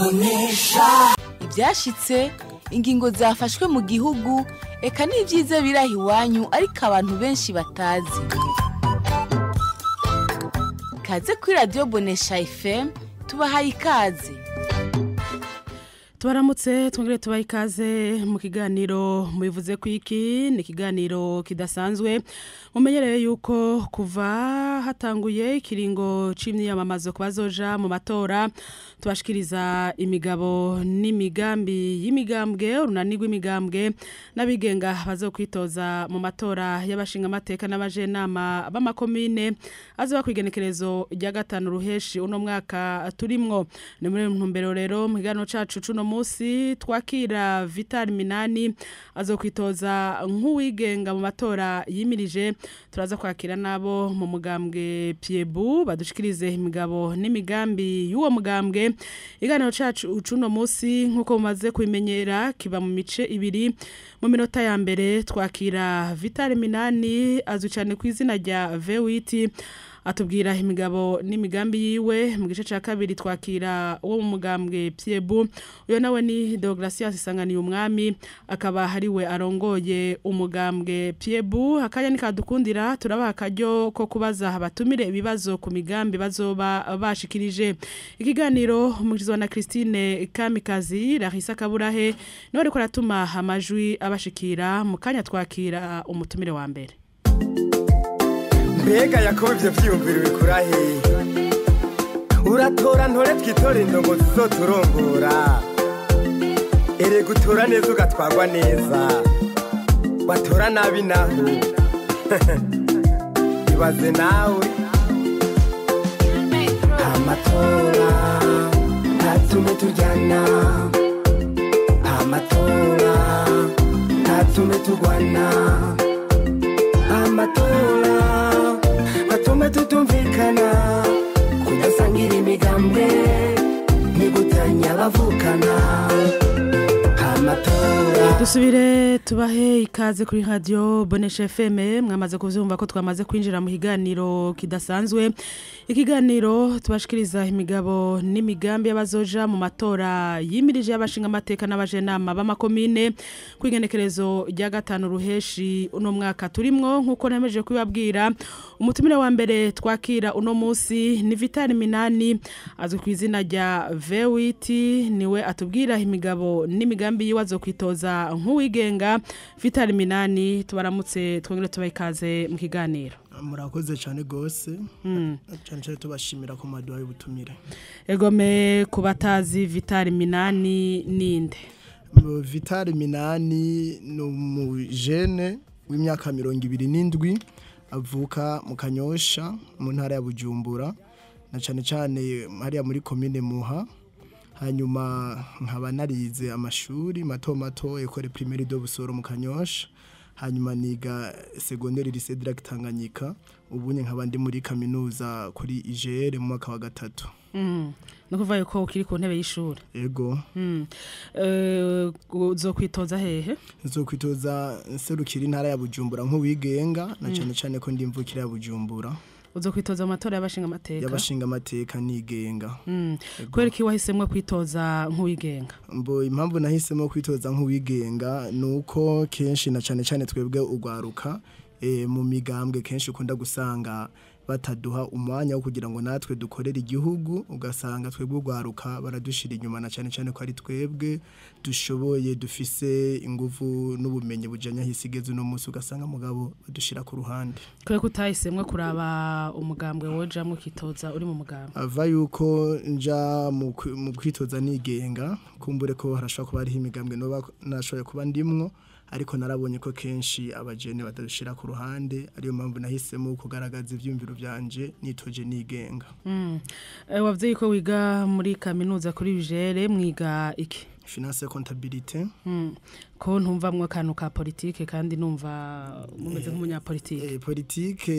Bonesha. Ibyashitse, ingingo zafashwe mu gihugu, eka n'ibyiza biraha iwanyu ariko abantu benshi batazi. Kaze kuri Radio Bonesha FM, tubahaye ikaze. Tubaramutse, twongere tubahe ikaze mu kiganiro mubivuze kwiki. Ni ikiganiro kidasanzwe, mumenyereye yuko kuva hatanguye ikiringo c'imyiyamamazo ku bazoja mu matora, tubashikiriza imigabo n'imigambi y'imigambwe, urunani rw'imigambwe n'abigenga bazokwitoza mu matora y'abashingamateka n'abajenama b'amakomine azoba kw'igenekerezo rya 5 ruheshi uno mwaka turimwo. Ni muri ntumbero rero mu kiganiro cacu cuno musi twakira Vital Minani azokwitoza nk'uwigenga mu matora yimirije. Turaza kwakira nabo mu mugambwe Piebu badushikirize imigabo n'imigambi y'uwo mugambwe. Iganiro cacu cuno musi, nkuko mumaze kubimenyera, kiba mu mice ibiri. Mu minota ya mbere twakira Vital Minani, azwi cyane ku izina rya V8, atubwira imigabo n'imigambi yiwe. Mu gice ca kabiri twakira uwo mu mugambwe Piebu, uyo nawe ni Deogracias Isanganiye Umwami, akaba hariwe arongoye umugambwe Piebu. Akanya nikadukundira turabaha akaryo ko kubaza abatumire ibibazo ku migambi bazoba bashikirije. Ikiganiro mugizwe na Christine Kamikazi, Larissa Kaburahe niwe ariko aratuma amajwi abashikira. Mu kanya twakira umutumire wa mbere. Mbega Yakobo, ivyo vyiyumviro bikura hehe? Uratora ntore, twitore indongo zizoturongora. Erega utora neza ugatwarwa neza, watora nabi naho ibaze nawe. Amatora ntatume turyana, amatora ntatume turwana, amatora atume tutumvikana. Kudasangira imigambwe nigutanya abavukana. Amatora. Dusubire tubahe ikaze kuri Radio Bonesha FM. Mwamaze kuvyumva ko twamaze kwinjira mu kiganiro kidasanzwe, ikiganiro tubashikiriza imigabo n'imigambi y'abazoja mu matora yimirije y'abashinga amateka n'abajenama b'amakomine kwigenekerezo rya 5 ruheshi uno mwaka turimwo. Nkuko nemeje kubabwira, umutumire wa mbere twakira uno musi ni Vital Minani, azwi ku izina rya V8, niwe atubwira imigabo n'imigambi yiwe azokwitoza nk'uwigenga. Vital Minani, tubaramutse, twongere tubahe ikaze mu kiganiro. Murakoze cyane gose, cyane cyane tubashimira ko mwaduhaye ubutumire. Egome, kubatazi Vital Minani ninde? Vital Minani ni umujene w'imyaka 27, avuka mu Kanyosha mu ntara ya Bujumbura, na cyane cyane hariya muri komine Muha. Hanyuma nkaba narize amashuri mato mato, École Primaire de Busoro mu Kanyosha, hanyuma niga secondaire, Lycée de Lac Tanganyika. Ubunye nkaba ndi muri kaminuza kuri IGR mu mwaka wa gatatu. No kuvuga yuko ukiri ku ntebe y'ishuri? Ego. Uzokwitoza hehe? Nzokwitoza nserukira intara ya Bujumbura nk'uwigenga, na cyane cyane ko ndi imvukira ya Bujumbura. Uzokwitoza mu matora y'abashinga amateka? Y'abashinga amateka nigenga. Kubera iki wahisemwo kwitoza nk'uwigenga? Mbo impamvu nahisemo kwitoza nk'uwigenga nuko kenshi na cyane cyane twebwe ugwaruka mu migambwe kenshi ukunda gusanga bataduha umwanya wo kugira ngo natwe dukorere igihugu, ugasanga twebwe ugwaruka baradushira inyuma, na cyane cyane ko ari twebwe dushoboye, dufise inguvu n'ubumenyi bujanye hisigeze uno munsi, ugasanga mugabo badushira ku ruhande. Kubera ko utahisemwo kuraba umugambwe wojamwo, ukitoza uri mu mugambwe? Ava yuko nja mu kwitoza nigenga, kumbure ko harashobora kuba hariho imigambwe noba nashoboye kuba ndimwo, ariko narabonye ko kenshi abajene batadushira ku ruhande, ariyo mpamvu nahisemo kugaragaza ivyumviro vyanje nitoje nigenga. Wavuze ko wiga muri kaminuza kuri Ugere, mwiga iki? Finance et comptabilité. Ko ntumvamwo akantu ka politike kandi numva mumeze nk'umunyapolitike? Politike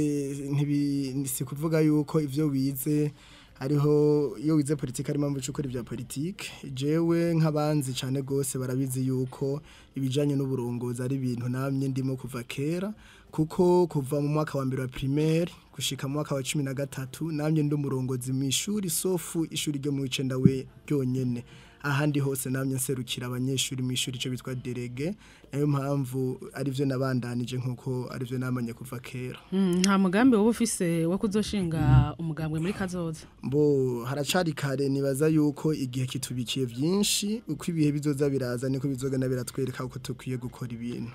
ntibi si kuvuga yuko ivyo wize hariho, iyo wize politike ari impamvu ukora ibya politike. Jewe nk'abanzi cyane gose barabizi yuko ibijanye n'uburongozi ari ibintu namye ndimo kuva kera. Kuko kuva mu mwaka wa mbere wa primaire gushika mu mwaka wa 13 namye ndi umurongozi mu ishuri, sauf ishuri ryo mu 9 we ryonyene. Ahandi hose namye nserukira abanyeshuri mu ishuri, ico bitwa délégué. Nayo mpamvu arivyo nabandanije, nkuko arivyo namanye kuva kera. Nta mugambi woba ufise wo kuzoshinga umugambwe muri kazoza? Mbo haracari kare. Nibaza yuko igihe kitubikiye vyinshi. Uko ibihe bizoza biraza, niko bizogenda biratwereka uko tukwiye gukora ibintu.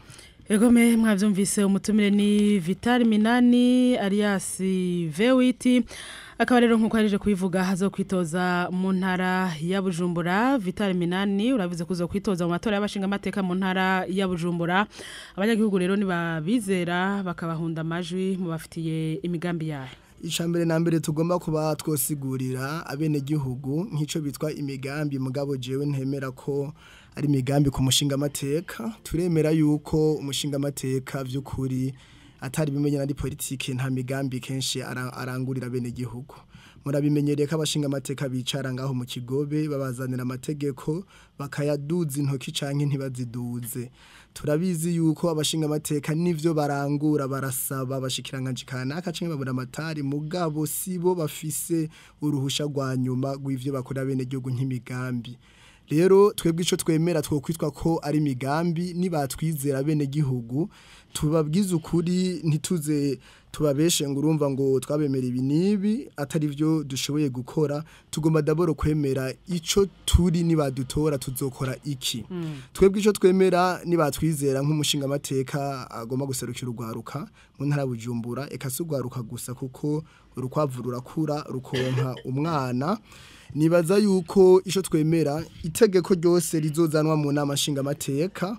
Egome, mwavyumvise, umutumire ni Vital Minani alias V8, akaba rero nkuko yarije kubivuga hazo kwitoza mu ntara ya Bujumbura. Vital Minani, urabize kuzo kwitoza mu matora y'abashinga amateka mu ntara ya Bujumbura. Abanyagihugu rero nibabizera bakabahunda amajwi, mubafitiye imigambi yayo? Icambere na mbere tugomba kuba twosigurira abenegihugu nk'ico bitwa imigambi, mugabo jewe ntemera ko ari imigambi ku mushinga amateka. Turemera yuko umushinga amateka vy'ukuri atari bimenye ari politike, nta migambi kenshi arangurira abenegihugu. Murabimenyereye ko abashinga amateka bicara ngaho mu kigobe, babazanira amategeko bakayaduza intoki canke ntibaziduze. Turabizi yuko abashinga amateka nivyo barangura, barasaba abashikiranganji kanaka canke babura amatari, mugabo sibo bafise uruhusha rwa nyuma rw'ivyo bakora abenegihugu nk'imigambi. Rero twebwe ico twemera twokwitwa ko ari imigambi, nibatwizera abenegihugu, tubabwize ukuri, ntituze tubabeshe ngo urumva ngo twabemera ibi nibi atari byo dushoboye gukora. Tugomba d'abord kwemera ico turi, nibadutora tuzokora iki. Twebwe ico twemera, nibatwizera nk'umushinga amateka agomba guserukira urwaruka mu ntara ya Bujumbura, eka si urwaruka gusa, kuko urukwavu rurakura rukonka umwana, nibaza yuko ico twemera, itegeko ryose rizozanwa mu nama nshingamateka,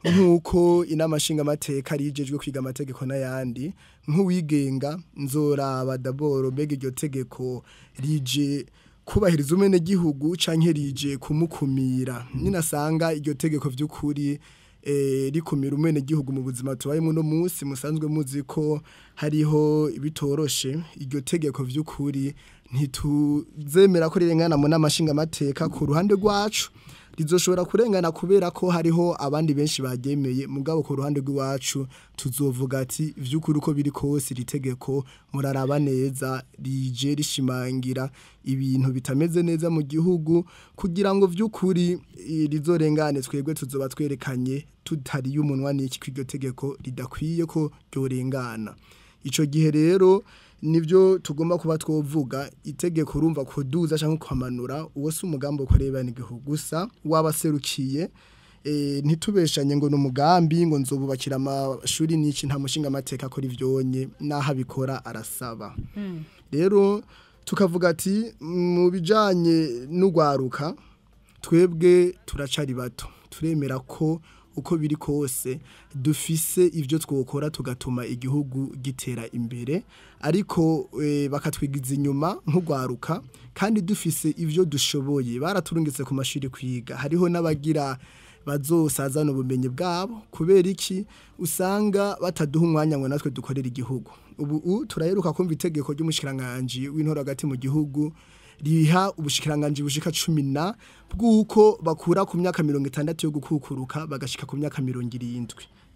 nk'uko inama nshingamateka rijejwe kwiga amategeko n'ayandi, nk'uwigenga nzoraba d'abord mbega iryo tegeko rije kubahiriza umwenegihugu canke rije kumukumira. Ninasanga iryo tegeko vy'ukuri rikumira umwenegihugu mu buzima tubayemo no munsi, musanzwe muzi ko hariho ibitoroshe, iryo tegeko vy'ukuri ntituzemera ko rirengana mu nama nshingamateka. Ku ruhande rwacu rizoshobora kurengana kubera ko hariho abandi benshi bagemeye, mugabo ku ruhande rw'iwacu tuzovuga ati vy'ukuri uko biri kose iri tegeko muraraba neza rije rishimangira ibintu bitameze neza mu gihugu. Kugira ngo vy'ukuri rizorengane, twebwe tuzoba twerekanye tutariye umunwa n'iki ko iryo tegeko ridakwiye ko ryorengana. Ico gihe rero nivyo tugomba kuba twovuga. Itegeko urumva kuduza cyangwa kwamanura, uwo si umugambi ukoreba n'igihugu gusa wabaserukiye. Ntitubeshanye ngo numugambi ngo nzobubakira amashuri n'iki. Nta mushinga amateka akora ivyonye, naho abikora arasaba. Rero tukavuga ati mu bijanye n'ugwaruka, twebwe turacari bato, turemera ko uko biri kose dufise ivyo twokora tugatuma igihugu gitera imbere, ariko bakatwigiza inyuma nk'ugwaruka kandi dufise ivyo dushoboye. Baraturungitse ku mashuri kwiga, hariho n'abagira bazosazana ubumenyi bwabo. Kubera iki usanga bataduha umwanya ngo natwe dukorere igihugu? Ubu turaheruka kumva itegeko ry'umushikiranganje w'intoro hagati mu gihugu riha ubushikiranganje bushika 10 na bw'uko bakura ku myaka 60 yo gukukuruka bagashika ku myaka 70.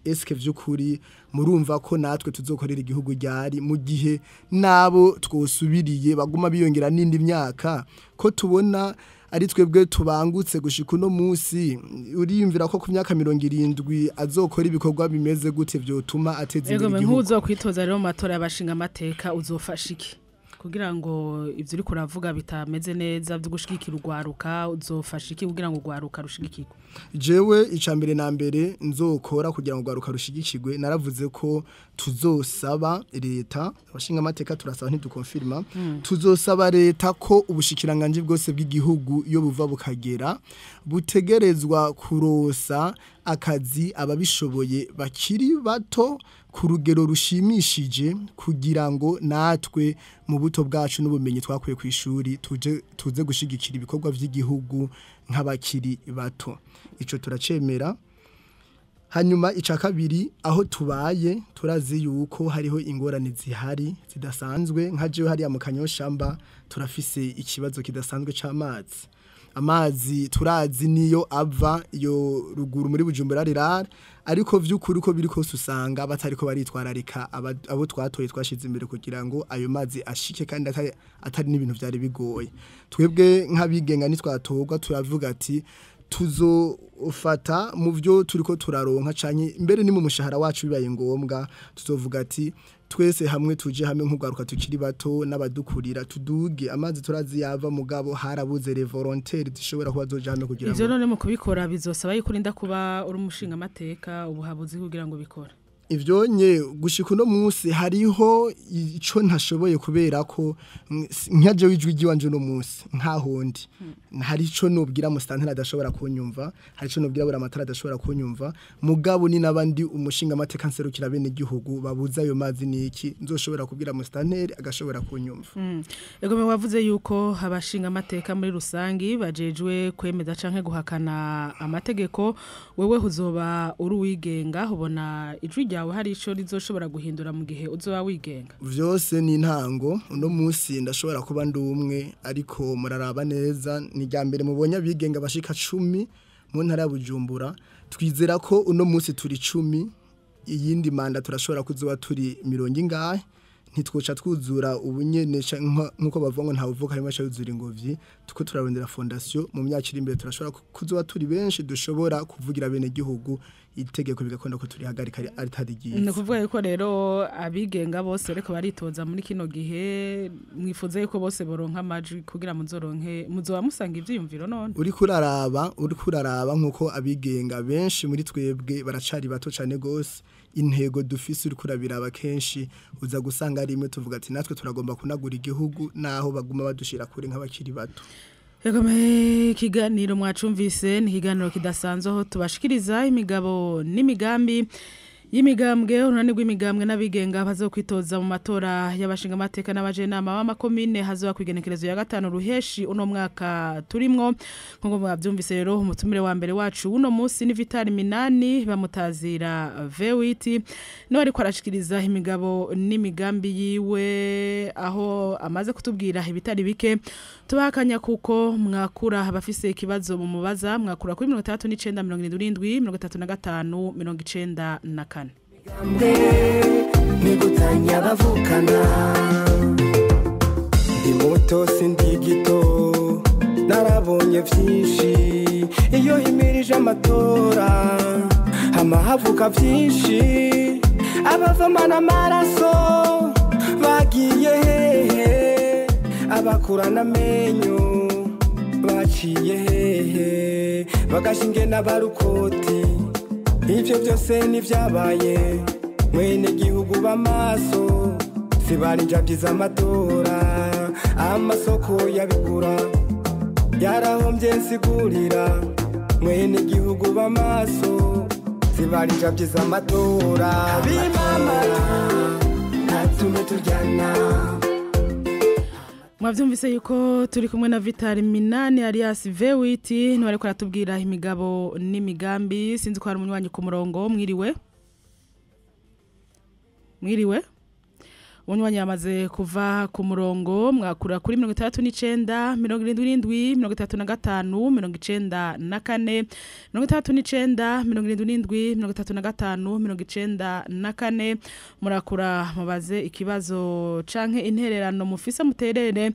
Eske vy'ukuri murumva ko natwe tuzokorera igihugu ryari, mu gihe nabo twosubiriye baguma biyongera n'indi myaka, ko tubona ari twebwe tubangutse gushika uno munsi? Uriyumvira ko ku myaka 70 azokora ibikorwa bimeze gute vyotuma ateza Ego imbere igihugu? Nkuzo kwitoza rero mu matora y'abashinga amateka, uzofasha iki kugira ngo ivyo uriko uravuga bitameze neza vyo gushigikira urwaruka? Uzofasha iki kugira ngo urwaruka rushigikirwe? Jewe icambere na mbere nzokora kugira ngo urwaruka rushigikirwe, naravuze ko tuzosaba leta, abashinga amateka turasaba, ntidukonfirma, tuzosaba leta ko ubushikiranganje bwose bw'igihugu iyo buva bukagera butegerezwa kurosa akazi ababishoboye bakiri bato ku rugero rushimishije, kugira ngo natwe mu buto bwacu n'ubumenyi twakuye ku ishuri tuje tuze gushigikira ibikorwa vy'igihugu nk'abakiri bato. Ico turacemera. Hanyuma ica kabiri, aho tubaye turazi yuko hariho ingorane zihari zidasanzwe. Nka jewe hariya mu Kanyoshamba turafise ikibazo kidasanzwe c'amazi. Amazi turazi niyo ava iyo ruguru muri Bujumbura rirara, ariko vy'ukuri ko biri kose usanga batariko baritwararika abo twatoye twashize imbere kugira ngo ayo mazi ashike, kandi atari n'ibintu vyari bigoye. Twebwe nk'abigenga nitwatorwa turavuga ati tuzofata mu byo turiko turaronka canke mbere ni mu mushahara wacu bibaye ngombwa, tuzovuga ati twese hamwe tuje hamwe nk'ugaruka tukiri bato n'abadukurira tuduge amazi turazi yava, mugabo harabuze les volontaires zishobora kuba zoja hamwe kugira ngo ivyo none mu kubikora bizosaba yuko urinda kuba uri umushinga amateka ubuhabuzi kugira ngo bikore. Ivyo nye gushika uno munsi hariho ico ntashoboye kubera ko nkaje wijwi giwanje no munsi nkahondi hari ico nobwira mustantera adashobora kunyumva, hari ico nobwira bura amatara adashobora kunyumva, mugabo ni nabandi umushinga amateka nserukira bene igihugu babuza ayo mazi niki nzoshobora kubwira mustantera agashobora kunyumva. Ego me wavuze yuko abashinga amateka muri rusangi bajejwe kwemeza canke guhakana amategeko, wewe huzoba uri uwigenga, ubona ijwi ryawe hari ico rizoshobora guhindura mu gihe uzoba wigenga? Vyose ni intango. Uno munsi ndashobora kuba ndi umwe, ariko muraraba neza ni rya mbere mubonye abigenga bashika 10 mu ntara ya Bujumbura. Twizera ko uno munsi turi 10, iyindi manda turashobora kuzoba turi 70 ingahe, ntitwoca twuzura ubunyene nkuko bavuga ngo nta uvuka harimo cyuzura ingovyi, tuko turarondera fondation mu myaka iri imbere turashobora kuzoba turi benshi dushobora kuvugira bene gihugu itegeko bigakunda ko turihagarika ari tarigiye. Ni kuvuga yuko rero abigenga bose ariko baritoza muri kino gihe mwifuza yuko bose boronka amajwi kugira muzoronke muzoba musanga ivyiyumviro none? Uri kuraraba nkuko abigenga benshi muri twebwe baracari bato cane gose, intego dufise uri kurabiraba kenshi uza gusanga ari imwe tuvuga ati natwe turagomba kunagura igihugu naho baguma badushira kure nk'abakiri bato. Yegome ikiganiro mwacumvise ni ikiganiro kidasanzwe aho tubashikiriza imigabo n'imigambi y'imigambwe urunani rw'imigambwe n'abigenga bazokwitoza mu matora y'abashinga amateka n'abajenama b'amakomine hazoba kwigenekerezo ya 5 ruheshi uno mwaka turimwo. Nkuko mwavyumvise rero umutumire wa mbere wacu uno munsi ni Vital Minani bamutazira Vewiti, no ariko arashikiriza imigabo n'imigambi yiwe aho amaze kutubwira ibitari bike. Tubakanya kuko mwakura abafise ikibazo mu mubaza mwakura kuri 39 77 35 94. Nigutanya bavukana ndi muto sindi gito narabonye vyinshi iyo himirije amatora hama havuka vyinshi abavamana amaraso bagiye hehe abakurana amenyo baciye hehe bagashinge n'abarukoti. Ivyo byose nivyabaye mwene gihugu bamaso sibarinja by'amatora amasoko yabigura yarahombye nsigurira mwene gihugu bamaso sibarinja by'amatora bimamara atume tujyana. Mwavyumvise yuko turi kumwe na Vital Minani alias Vewiti no ariko aratubwira imigabo n'imigambi. Sinzi ko hari umunywanyi ku murongo. Mwiriwe? Mwiriwe? Umunywanyi yamaze kuva ku murongo. Mwakura kuri 39 77 35 94 39 77 35 94. Murakura mubaze ikibazo canke intererano mufise muterere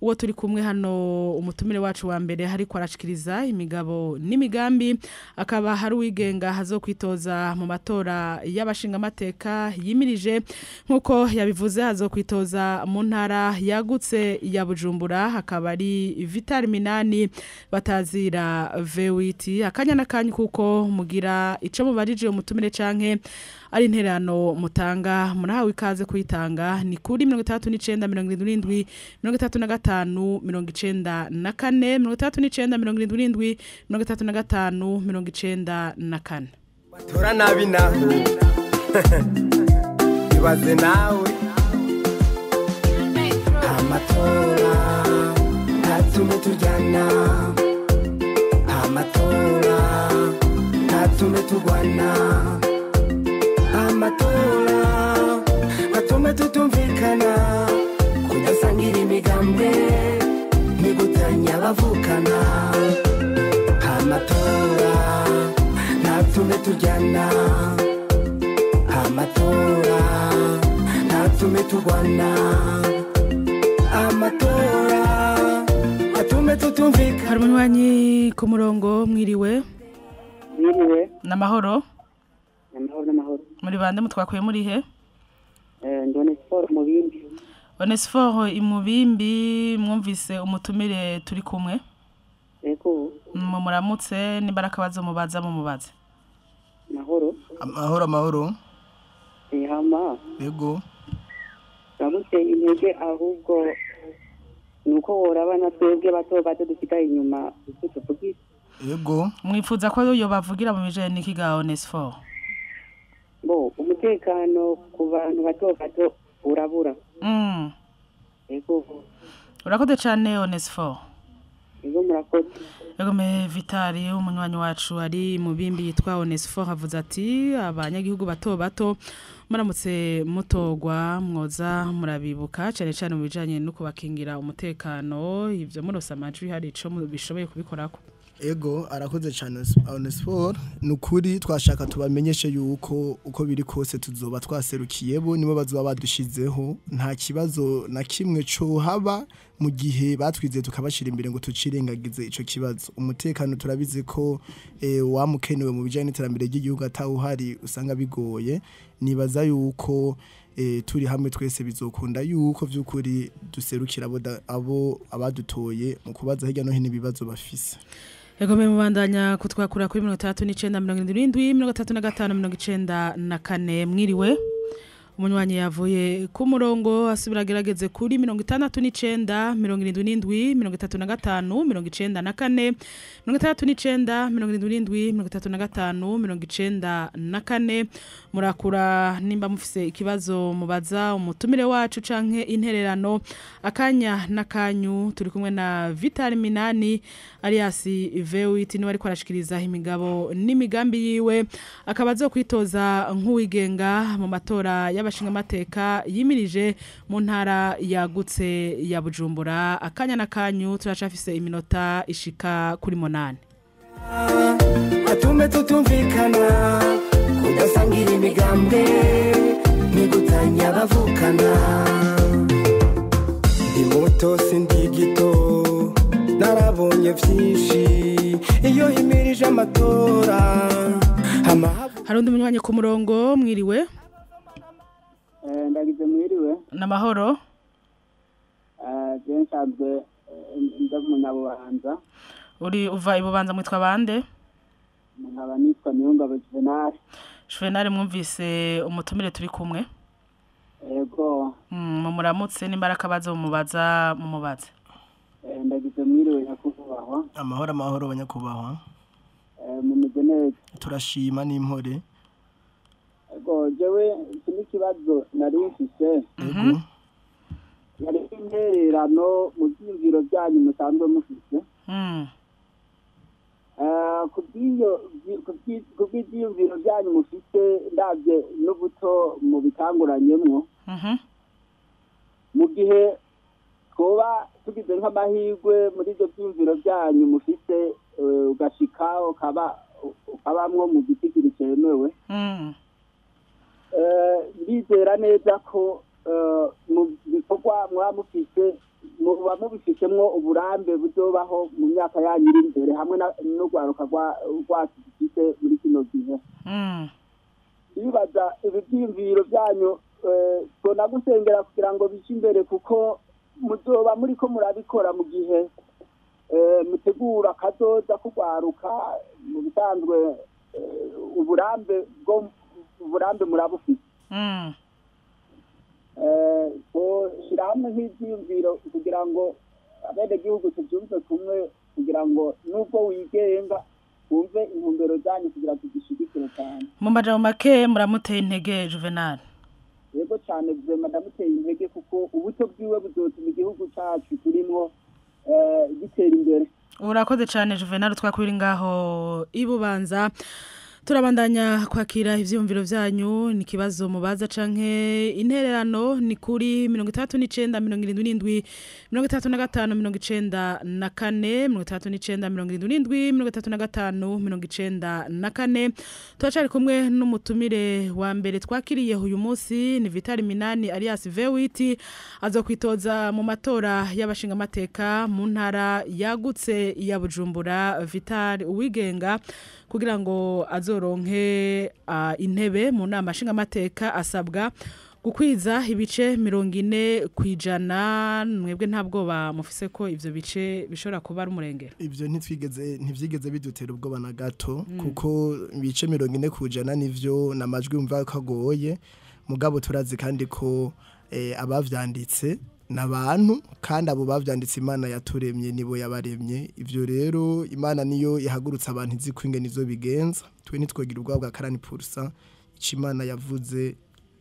uwo turi kumwe hano. Umutumire wacu wa mbere hariko arashikiriza imigabo n'imigambi, akaba hari uwigenga hazokwitoza mu matora y'abashinga amateka yimirije nkuko yabivuze hazokwitoza mu ntara yagutse ya Bujumbura, hakaba ari Vital Minani batazira Vewiti. Akanya nakanya kuko mugira ico mubarije umutumire canke ari intererano mutanga murahawe ikaze kuyitanga ni kuri 39 77 35 94 39 77 35 94. Batora nabi naho ibaze nawe amatora atume tujyana amatora atume tugwana amatora atume tutumvikana kudasangira imigambwe nigutanya Ntigutanya abavukana. Amatora ntatume tujyana. Amatora ntatume turwana. Amatora atume tutumvikana. Hari umunywanyi ku murongo, mwiriwe. Mwiriwe. N'amahoro. Amahoro n'amahoro. Muri bande, mutwakuye muri he? Ndi Onesphore Mubimbi. Onesphore Imubimbi, mwumvise umutumire turi kumwe? Yego. Muramutse, nimba ari akabazo mubaza mumubaze. Mahoro. Amahoro amahoro. Hama. Yego. Ndamuteye intege, ahubwo nuko woraba na twebwe bato bato dusigaye inyuma icyo tuvugira. Yego. Mwifuza ko yobavugira mu bijanye n'iki ga Onesphore? Bo umutekano ku bantu bato bato urabura. Yego. Urakoze cyane Onesphore. Yego, murakoze. Yego me Vitali, umunywanyi wacu ari mu bimbi yitwa Onesphore avuze ati abanyagihugu bato bato muramutse mutogwa mwoza murabibuka cyane cyane mu bijanye no kubakingira umutekano, ivyo murosa amajwi hari ico bishoboye kubikorako. Ego, arakoze cyane Onesphore. Nukuri twashaka tubamenyeshe yuko uko biri kose tuzoba twaserukiye bo, nibo bazoba badushizeho, nta kibazo na kimwe co haba mu gihe batwize tukabashira imbere ngo tucirengagize ico kibazo. Umutekano turabizi ko wamukenewe mu bijanye n'iterambere ry'igihugu, atawuhari usanga bigoye. Nibaza yuko turi hamwe twese bizokunda yuko vy'ukuri duserukira abo abadutoye mu kubaza hirya no hino ibibazo bafise. Ego me mubandanya kutwakura kuri 39 77 35 94. Mwiriwe. Umunywanyi yavuye ku murongo, asubira agerageze kuri 69 77 35 94, 69 77 35 94. Murakura nimba mufise ikibazo mubaza umutumire wacu canke intererano. Akanya nakanyu turi kumwe na Vital Minani alias Vewit, niwe ariko arashikiriza imigabo n'imigambi yiwe, akaba azokwitoza nk'uwigenga mu matora y'abashingamateka yimirije mu ntara yagutse ya Bujumbura. Akanya nakanyu turacafise iminota ishika kuri 8. Atume tutumvikana, kudasangira imigambwe ntigutanya abavukana. Ndi muto sindi gito, narabonye vyinshi iyo himirije amatora. Hari undi munywanyi ku murongo, mwiriwe. Ndagize mwiriwe. N'amahoro. Je nsanzwe nda munyabubanza. Uri uva ibubanza mwitwa bande? Nkaba nitwa Niyongabo Juvenal. Juvenal, mwumvise umutumire turi kumwe? Yego. Mumuramutse, nimba ari akabazo mubaza mumubaze. Ndagize mwiriwe nyakubahwa. Amahoro amahoro banyakubahwa. Mumeze neza? Turashima n'impore. Ego, jewe ikindi kibazo nari mfise. Yego. Yari intererano mu byiyumviro byanyu musanzwe mufise. Ku bw'ibyiyumviro byanyu mufise, ndabye n'ubuto mu bitanguranyemwo. Mu gihe twoba tugize nk'amahirwe muri ibyo byiyumviro byanyu mufise, ugashika ukabamwo mu gitigiri cyemewe. Ndizera neza ko mu bikorwa muba mufise muba mubifitemo uburambe buzobaho mu myaka yanyu iri imbere, hamwe n'urwaruka rwacu dufite muri kino gihe. Bibaza ibi byiyumviro byanyu tubona gusengera kugira ngo bice imbere, kuko muzoba muriko murabikora mu gihe mutegura akazoza kugwaruka. Mu bisanzwe uburambe bwo uburambe murabufite. Shyira hamwe nk'ibyiyumviro kugira ngo abenegihugu tubyumve kumwe, kugira ngo nubwo wigenga wumve intumbero zanyu kugira ngo tugishigikire cyane. Mu majambo make muramuteye intege Juvenal? Yego cyane, Vema ndamuteye intege kuko ubuto bwiwe buzotuma igihugu cyacu turimwo gitera imbere. Urakoze cyane Juvenal, twakwiri ngaho ibubanza. Turabandanya kwakira ivyumviro vyanyu ni kibazo mubaza canke intererano ni kuri 39 77 35 94 39 77 35 94. Turacari kumwe n'umutumire wa mbere twakiriye uyu munsi ni Vital Minani alias Vewiti azokwitoza mu matora y'abashinga amateka mu ntara yagutse ya Bujumbura. Vital Uwigenga kugira ngo azoronke intebe mu nama nshingamateka asabwa gukwiza ibice 40% mwebwe ntabwo mufise ko ivyo bice bishobora kuba ari umurengero. Ivyo ntivyigeze bidutera ubwoba na gato kuko ibice 40% nivyo namajwi umva ko agoye mugabo turazi kandi ko abavyanditse nabantu kandi abo bavyanditse Imana yaturemye nibo yabaremye. Ivyo rero Imana niyo ihagurutsa abantu izi kwinge nizo bigenza. Twe nitwogira ubwoba bwa 40% ico Imana yavuze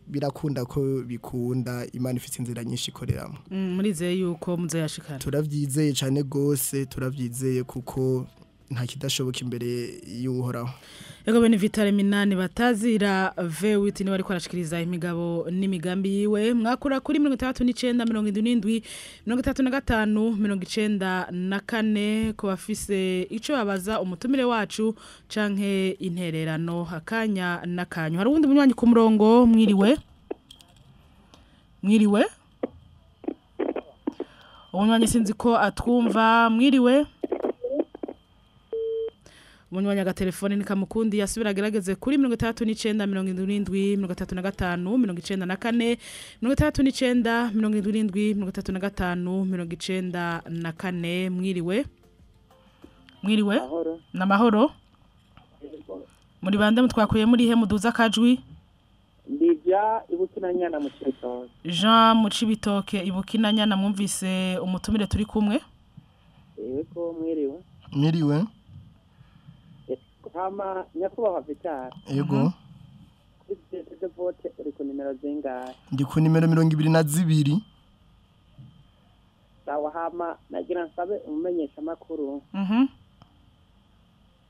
birakunda ko bikunda. Imana ifite inzira nyinshi ikoreramo. Murizeye yuko muzoyashikana? Turavyizeye cane gose, turavyizeye kuko nta kidashoboka imbere y'Uhoraho. Ego bene Vital Minani batazira Vewiti ni wariko arashikiriza imigabo n'imigambi yiwe. Mwakura kuri 39 77 35 94 ko bafise ico babaza umutumire wacu canke intererano akanya nakanyu. Hari uwundi munywanyi ku murongo. Mwiriwe? Mwiriwe? Umunywanyi sinzi ko atwumva. Mwiriwe? Umunywanyi agatelefone ni kamukundi yasubira agerageze kuri 39 77 35 94 39 77 35 94. Mwiriwe? Mwiriwe? Namahoro? Muri bande mutwakuye muri he muduza kajwi? Ndivya Ibukinanyana mu Cibitoke. Jean mu Cibitoke Ibukinanyana, mwumvise umutumire turi kumwe? Yego, mwiriwe. Mwiriwe. Hama nyakubahwa Vital. Yego. Kuri de vote uri ku nimero zingahe? Ndi ku nimero 22. Sawa, hama nagira nsabe umumenyesha makuru.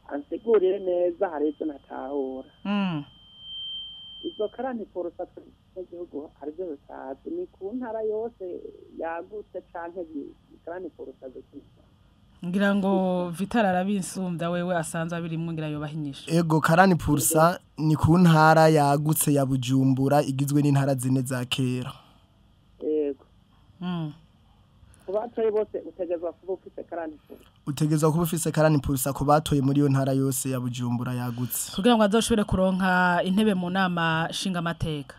Ansigurire neza hari ivyo natahura. Izo karani porosa tw'igihugu hari ivyo tutazi, ni ku ntara yose yagutse canke karani porosa zikisa. Ngira ngo Vital arabinsumda wewe asanzwe abirimwe ngira yobahinyisha. Ego karani pursa ni ku ntara yagutse ya Bujumbura igizwe n'intara zine za kera. Yego. Kubatoye bose utegezwa kuba ufise karani pursa. Utegezwa kuba ufise karani pursa ku batoye muri iyo ntara yose ya Bujumbura yagutse. Kugira ngo azoshobore kuronka intebe mu nama nshingamateka.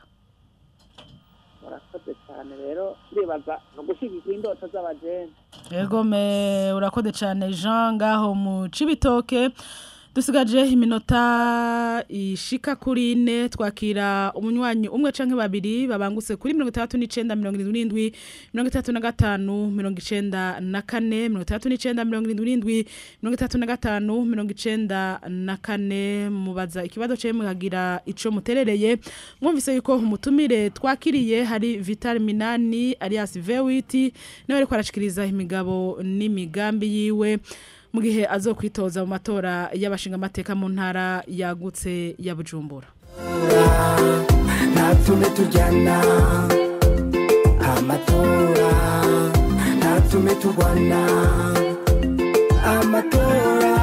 Murakoze cyane rero ndibaza no gushigikira indoto z'abajene. Yego me urakoze cyane Jean ngaho mu Cibitoke. Dusigaje iminota ishika kuri 4 twakira umunywanyi umwe canke babiri babangutse kuri 39 77 35 94 39 77 35 94 mubaza ikibazo cye mukagira ico muterereye. Mwumvise yuko umutumire twakiriye hari Vital Minani alias Vewiti niwe ariko arashikiriza imigabo n'imigambi yiwe mu gihe azokwitoza mu matora y'abashinga amateka mu ntara yagutse ya Bujumbura. Natume tujyana amatora, natume tugwana amatora,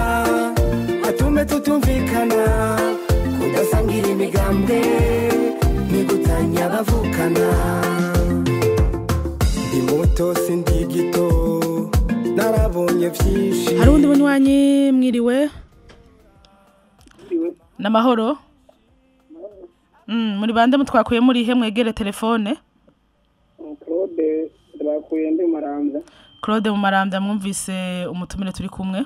atume tutumvikana kudasangira imigambwe nigutanya abavukana. Ndi muto sindi gito narabonye vyinshi. Hari undi munywanyi. Mwiriwe? Namahoro? Muri bande mutwakuye muri he mwegere telefone? Claude twakuye ndi Maramvya. Claude mu Maramvya, mwumvise umutumire turi kumwe?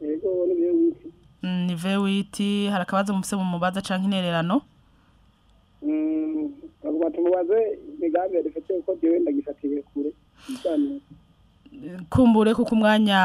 Yego ni Vewiti. Ni Vewiti, hari akabazo mufise mu mubaza canke intererano? Avuga tumubaze imigambi dufite uko jewe ndagifatiye kure. Kumbure kuko umwanya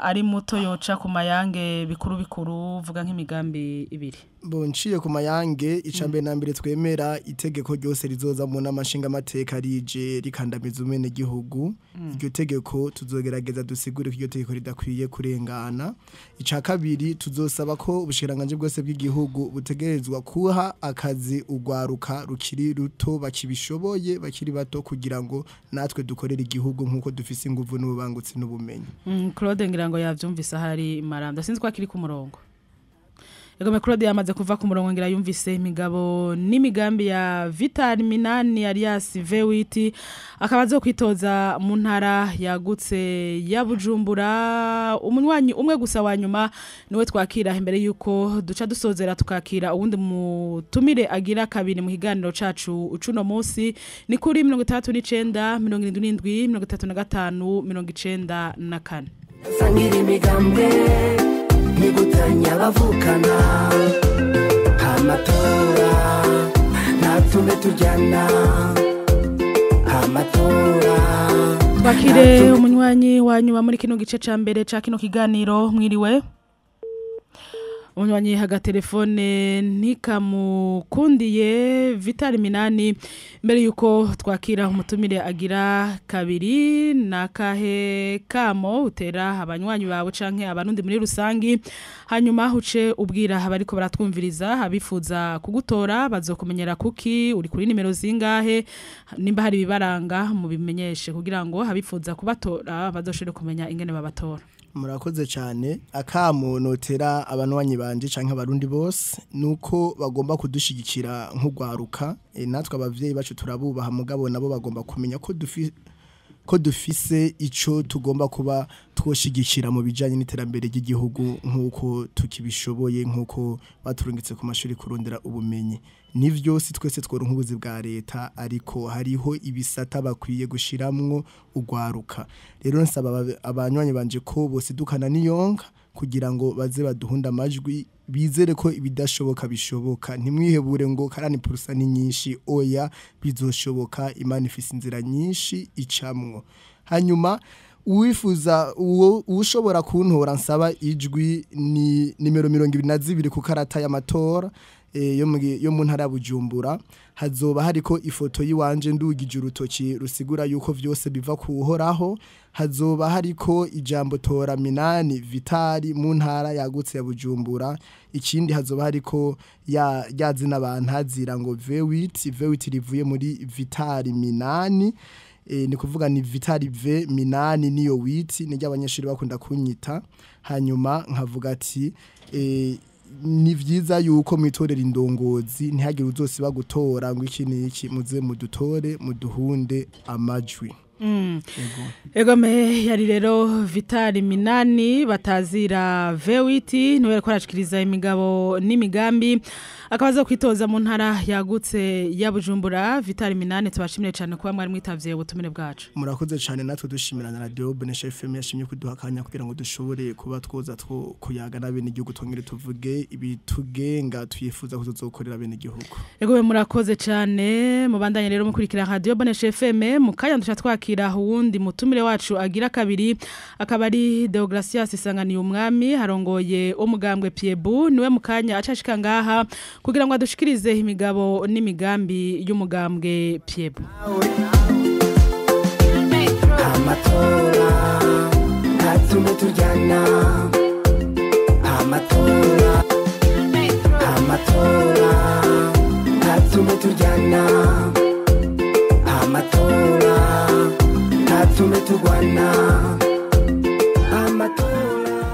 ari muto yoca ku mayange bikuru bikuru vuga nk'imigambi ibiri. Bonciye ku mayange icambere na mbere twemera itegeko ryose rizoza mu namashinga amateka rije rikandamiza umene gihugu. Iryo tegeko tuzogerageza dusigure ko iryo tegeko ridakwiye kurengana. Ica kabiri tuzosaba ko ubushiranganje bwose bw'igihugu butegerezwa kuha akazi ugwaruka rukiri ruto bakibishoboye bakiri bato kugira ngo natwe dukorere igihugu nkuko dufise inguvu n'ububangutsi n'ubumenyi. Claude ngira ngo yavyumvise ahari Maranda sinzi ko akiri ku murongo. Ego Claude yamaze kuva ku murongo ngira yumvise imigabo n'imigambi ya Vital Minani alias V8 akaba azo kwitoza mu ntara yagutse ya Bujumbura. Umunywanyi umwe gusa wa nyuma niwe twakira imbere yuko duca dusozera tukakira uwundi mutumire agira kabiri mu higaniro cacu ucuno munsi ni kuri 39 77 35 94. Sangira imigambwe nigutanya bavukana amatora natume tujyana amatora. Twakire umunywanyi wa nyuma muri kino gice ca mbere ca kino kiganiro. Mwiriwe. Umunywanyi haga telefone ntikamukundiye Vital Minani mbere yuko twakira umutumire agira kabiri nakahe kamo utera abanywanyi bawe canke abanundi muri rusangi, hanyuma uce ubwira abariko baratwumviriza abifuza kugutora bazokumenyera kuki uri kuri nimero zingahe nimba hari bibaranga mubimenyeshe kugira ngo abifuza kubatora bazoshobore kumenya ingene babatora. Murakoze cyane. Akamo notera abanwanyi banje canke abarundi bose nuko bagomba kudushigikira nk'ugwaruka. Natwe abavyeyi bacu turabubaha mugabo nabo bagomba kumenya ko dufise ico tugomba kuba twoshigikira mu bijanye n'iterambere ry'igihugu nkuko tukibishoboye nkuko baturungitse ku mashuri kurondera ubumenyi. Nivyo si twese tworonka ubuzi bwa leta ariko hariho ibisata bakwiye gushiramwo ugwaruka. Rero nsaba abanywanyi banje ko bose dukana niyonka kugira ngo baze baduhunda amajwi bizere ko ibidashoboka bishoboka. Ntimwihebure ngo karani purusa ni nyinshi, oya bizoshoboka, Imana ifise inzira nyinshi icamwo. Hanyuma uwifuza ushobora kuntora nsaba ijwi ni nimero 22 ku karata y'amatora yo mu ntara ya Bujumbura. Hazoba hariko ifoto yiwanje ndugije urutoki rusigura yuko vyose biva kuhoraho. Hazoba hariko ijambo tora Minani Vitali mu ntara yagutse ya Bujumbura. Ikindi hazoba hariko ya zina bantazira ngo V8 rivuye muri Vitali Minani. Ni kuvuga ni Vitali V Minani niyo witi nijya abanyeshuri bakunda kunyita. Hanyuma nkavuga ati ni vyiza yuko mwitorera indongozi ntihagire uzosiba gutora ngo iki niki muze mudutore muduhunde amajwi. Egome yari rero Vital Minani batazira V8 niwe yariko arashikiriza imigabo n'imigambi akabaza kwitoza mu ntara yagutse ya Bujumbura. Vital Minani tubashimire cyane kuba mwari mwitavye ubutumire bwacu. Murakoze cyane, natwe dushimira na Radio Bonesha FM yashimye kuduha akanya kugira ngo dushobore kuba twoza two kuyaga n'abene igihugu twongere tuvuge ibitugenga twifuza kuzokorera bene igihugu. Egome murakoze cyane, mubandanye rero mukurikira Radio Bonesha FM mukanya duca twakira uwundi mutumire wacu agira kabiri akaba ari Deogracias Isanganiye Umwami harongoye umugambwe Piebu niwe mukanya acashika ngaha kugira ngo adushikirize imigabo n'imigambi y'umugambwe Piebu. Amatora atume tujyana amatora amatora atume tujyana amatora atume tugwana amatora.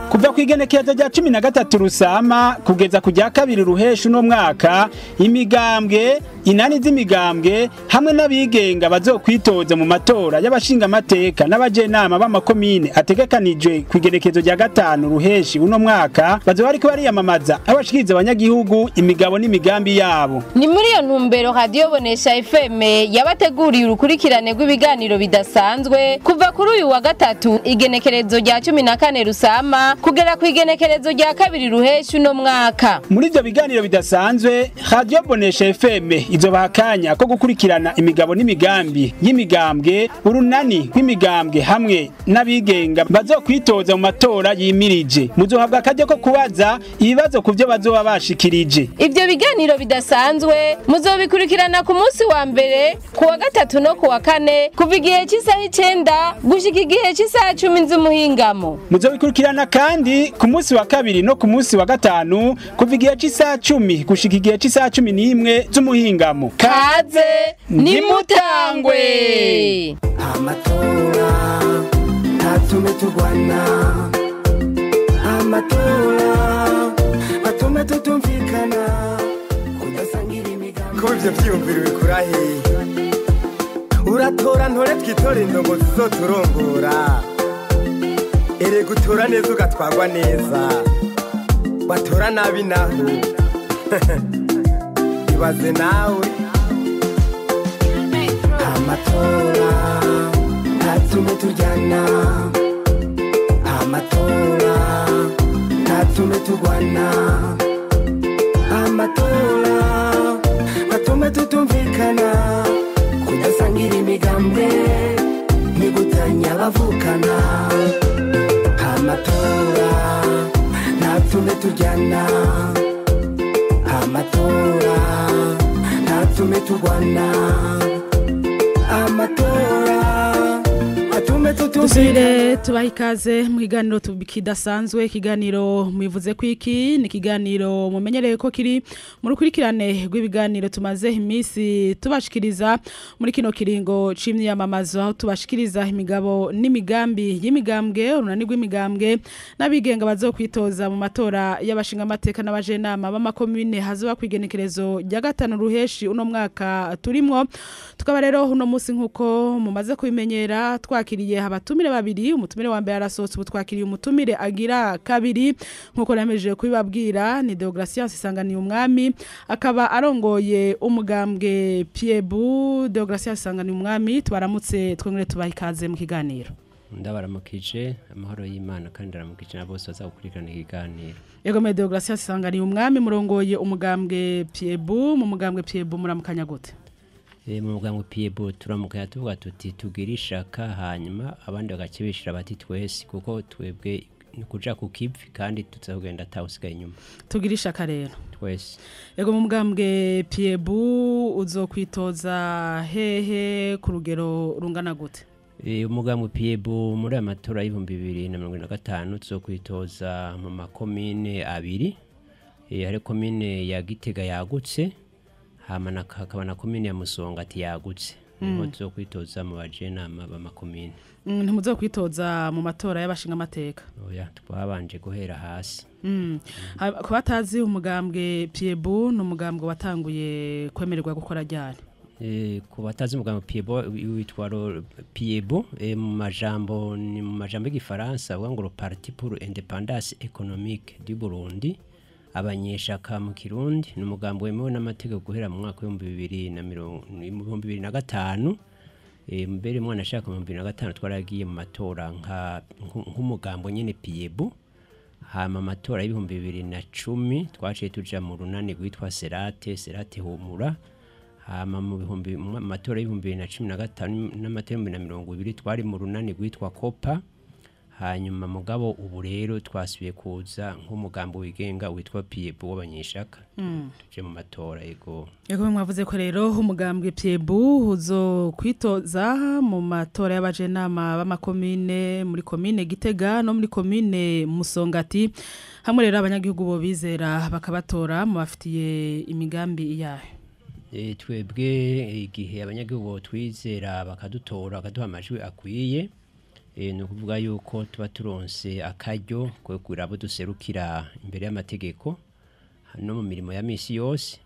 Kuva kwigenekerezo rya 13 Rusama kugeza kujya kabiri Ruheshu no mwaka imigambwe inani z'imigambwe hamwe n'abigenga bazokwitoza mu matora y'abashinga amateka n'abajenama b'amakomine ategekanijwe kwigenekerezo rya 5 Ruheshi uno mwaka bazoba ariko bariyamamaza abashikiriza abanyagihugu imigabo n'imigambi yabo. Ni muri iyo ntumbero Radio Bonesha FM yabateguriye urukurikirane rw'ibiganiro bidasanzwe kuva kuri uyu wa gatatu igenekerezo rya 14 Rusama kugeza kugera ku igenekerezo rya 2 ruhesha uno mwaka. Muri ivyo biganiro bidasanzwe, Radio Bonesha FM izobaha akanya ko gukurikirana imigabo n'imigambi y'imigambwe, urunani rw'imigambwe hamwe n'abigenga bazokwitoza mu matora yimirije. Muzohabwa akaryo ko kubaza ibibazo ku vyo bazoba bashikirije. Ivyo biganiro bidasanzwe muzobikurikirana ku munsi wa mbere, ku wa gatatu no ku wa kane, kuva igihe cy'isaha 9 gushika igihe cy'isaha 10 z'umuhingamo. Muzobikurikirana kandi ku munsi wa kabiri no ku munsi wa gatanu, kuva igihe cy'isaha 10 gushika igihe cy'isaha 11 z'umuhingamo. Kaze nimutangwe. Amatora atume tugwana, amatora atume tutumvikana, kudasangira imigambi. Ko ivyo vyiyumviro bikura he? Uratora ntore twitore indongozi zizoturongora. Erega utora neza ugatwarwa neza, batora nabi naho ibaze nawe. Amatora atume turyana, amatora atume tugwana, amatora atume tutumvikana, kudasangira imigambwe nigutanya abavukana. Amatora atume turyana, amatora atume tugwana, amatora atume tutumvikana. Dusubire tubaha ikaze mu kiganiro kidasanzwe, ikiganiro mwivuze kwiki, ni ikiganiro mumenyereye ko kiri mu rukurikirane rw'ibiganiro tumaze iminsi tubashikiriza muri kino kiringo c'imyiyamamazo, aho tubashikiriza imigabo n'imigambi y'imigambwe, urunani rw'imigambwe n'abigenga bazokwitoza mu matora y'abashingamateka n'abajenama b'amakomine hazoba kwigenekerezo rya 5 ruheshi uno mwaka turimwo. Tukaba rero uno munsi nkuko mumaze kubimenyera twakiriye abatumire babiri. Umutumire wa mbere arasohotse, ubu twakiriye umutumire agira kabiri nkuko namejeje kubibabwira, ni Deogratias Isanganiye Umwami, akaba arongoye umugambwe Piebu. Deogratias Isanganiye Umwami, tubaramutse twongere tubaha ikaze mu kiganiro. Ndabaramukije amahoro y'Imana kandi ndaramukije na bose bazagukurikirana ikiganiro. Yego me Deogratias Isanganiye Umwami, murongoye umugambwe Piebu. Mu mugambwe Piebu muramukanya gute? Mu mugambwe Piebu turamukanya tuvuga tuti tugira ishaka, hanyuma abandi bagakibishira bati twese, kuko twebwe kuja ku kivi kandi tutazogenda atawusigaye inyuma. Tugira ishaka rero twese. Yego mu mugambwe Piebu uzokwitoza hehe ku rugero rungana gute? Umugambwe Piebu muri amatora y'2025 tuzokwitoza mu makomine abiri. Hari komine ya Gitega yagutse, hama hakaba na komine ya Musongati yagutse. Niho tuzokwitoza mu bajenama b'amakomine. Ntimuzokwitoza mu matora y'abashingamateka? Oya, twabanje guhera hasi. Ku batazi umugambwe Piebu ni umugambwe watanguye kwemererwa gukora ryari? Ku batazi umugambwe Piebu witwa Piebu mu majambo, ni mu majambo y'igifaransa bavuga ngo Parti pour Indépendance Économique du Burundi, abanyeshaka mu Kirundi. Ni umugambi wemewe n'amategeko guhera mu mwaka w'ibihumbi 2005. Mbere mwana ashaka mu 2005 twaragiye mu matora nk'umugambo nyene Piebu. Hama amatora y'ibihumbi 2010 twaciye tuja mu runani rwitwa Serate Humura. Hama mu matora y'ibihumbi 2015 n'amatora y'ibihumbi 2020 twari mu runani rwitwa Kopa. Hanyuma mugabo ubu rero twasubiye kuza nk'umugambo wigenga witwa Piebu w'abanyeshaka, tuje mu matora. Yego yego, mwavuze ko rero umugambwe Piebu uzo kwitoza mu matora y'abajenama b'amakomine muri komine Gitega no muri komine Musongati, hamwe rero abanyagihugu bo bizera bakabatora mubafitiye imigambi iyahe? Twebwe igihe abanyagihugu twizera bakadutora bakaduha amajwi akwiye, ni ukuvuga yuko tuba turonse akaryo ko kugira abo duserukira imbere y'amategeko no mu mirimo ya misi yose.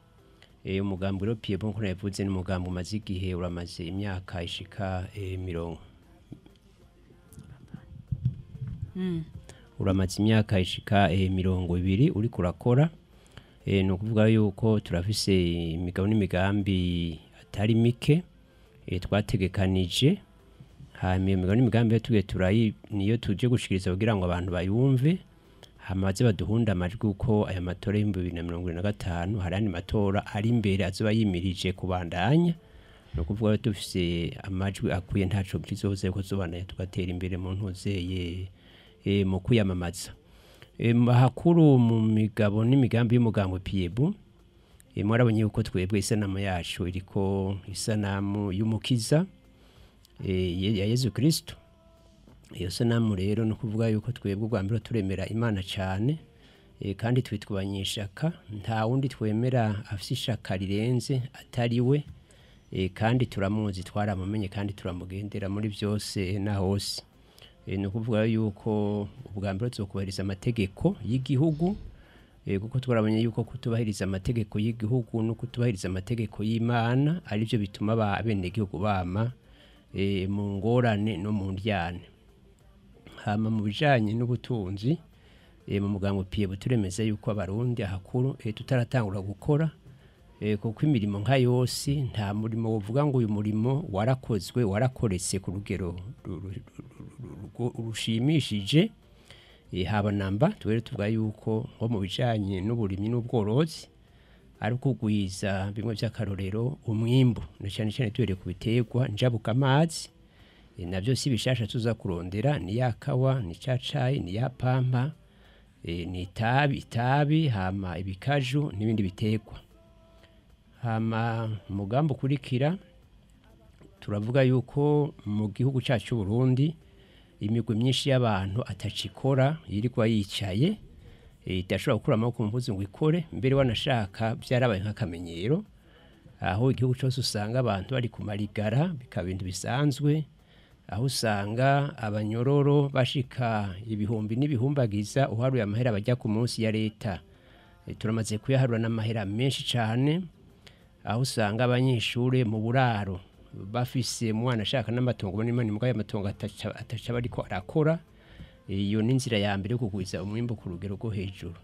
Umugambi rero Piebu nkuko nabivuze ni umugambi umaze igihe, uramaze imyaka ishika mirongo uramaze imyaka ishika 20 uri kurakora. Ni ukuvuga yuko turafise imigabo n'imigambi atari mike twategekanije. Hanyuma imigabo n'imigambi tugiye turayi niyo tuje gushikiriza kugira ngo abantu bayumve. Hama baze baduhunda amajwi, kuko aya matora y'2025 hari andi matora ari imbere azoba yimirije kubandanya. Ni ukuvuga rero dufise amajwi akwiye, ntaco kizoze ko tuzobandanya tugatera imbere mu ntuzeye mu kwiyamamaza. Hakuru mu migabo n'imigambi y'umugambwe PIEBU, mwarabonye yuko twebwe isanamu yacu iriko isanamu y'umukiza ya Yezu Kristo. Iyo sanamu rero no kuvuga yuko twebwe ubwa mbere turemera Imana cyane, kandi twitwa abanyeshaka, nta wundi twemera afise ishaka rirenze atari we, kandi turamuzi, twaramumenye kandi turamugendera muri byose na hose. Ni ukuvuga yuko ubwa mbere tuzokubahiriza amategeko y'igihugu, kuko twarabonye yuko kutubahiriza amategeko y'igihugu no kutubahiriza amategeko y'Imana arivyo bituma abenegihugu bama mu ngorane no mu ndyane. Hama mu bijanye n'ubutunzi, mu mugambwe PIEBU turemeza yuko abarundi ahakuru tutaratangura gukora, kuko imirimo nka yose nta murimo wovuga ngo uyu murimo warakozwe warakoretse ku rugero rushimishije. Haba namba twere tuvuga yuko nko mu bijanye n'uburimyi n'ubworozi ari kugwiza bimwe by'akarorero umwimbu, na cyane cyane tuhereye ku biterwa njabuka amazi, navyo si bishasha tuza kurondera, ni ya kawa, ni cacayi, ni ya pampa, ni itabi, hama ibikaju n'ibindi biterwa. Hama umugambi ukurikira turavuga yuko mu gihugu cyacu Burundi imigwi myinshi y'abantu atacikora, yirirwa yicaye, idashobora gukura amaboko mu mpuzu ngo ikore, mbere wanashaka byarabaye nk'akamenyero, aho igihugu cyose usanga abantu bari kumarigara bikaba ibintu bisanzwe, aho usanga abanyororo bashika ibihumbi n'ibihumbagiza uharuye amahera bajya ku munsi ya leta. Turamaze kuyaharura n'amahera menshi cyane, aho usanga abanyeshure mu buraro bafise umwana ashaka n'amatongo n'imana mugaye amatongo ataca bariko arakora. Iyo ni inzira ya mbere yo kugwiza umwimbu ku rugero rwo hejuru.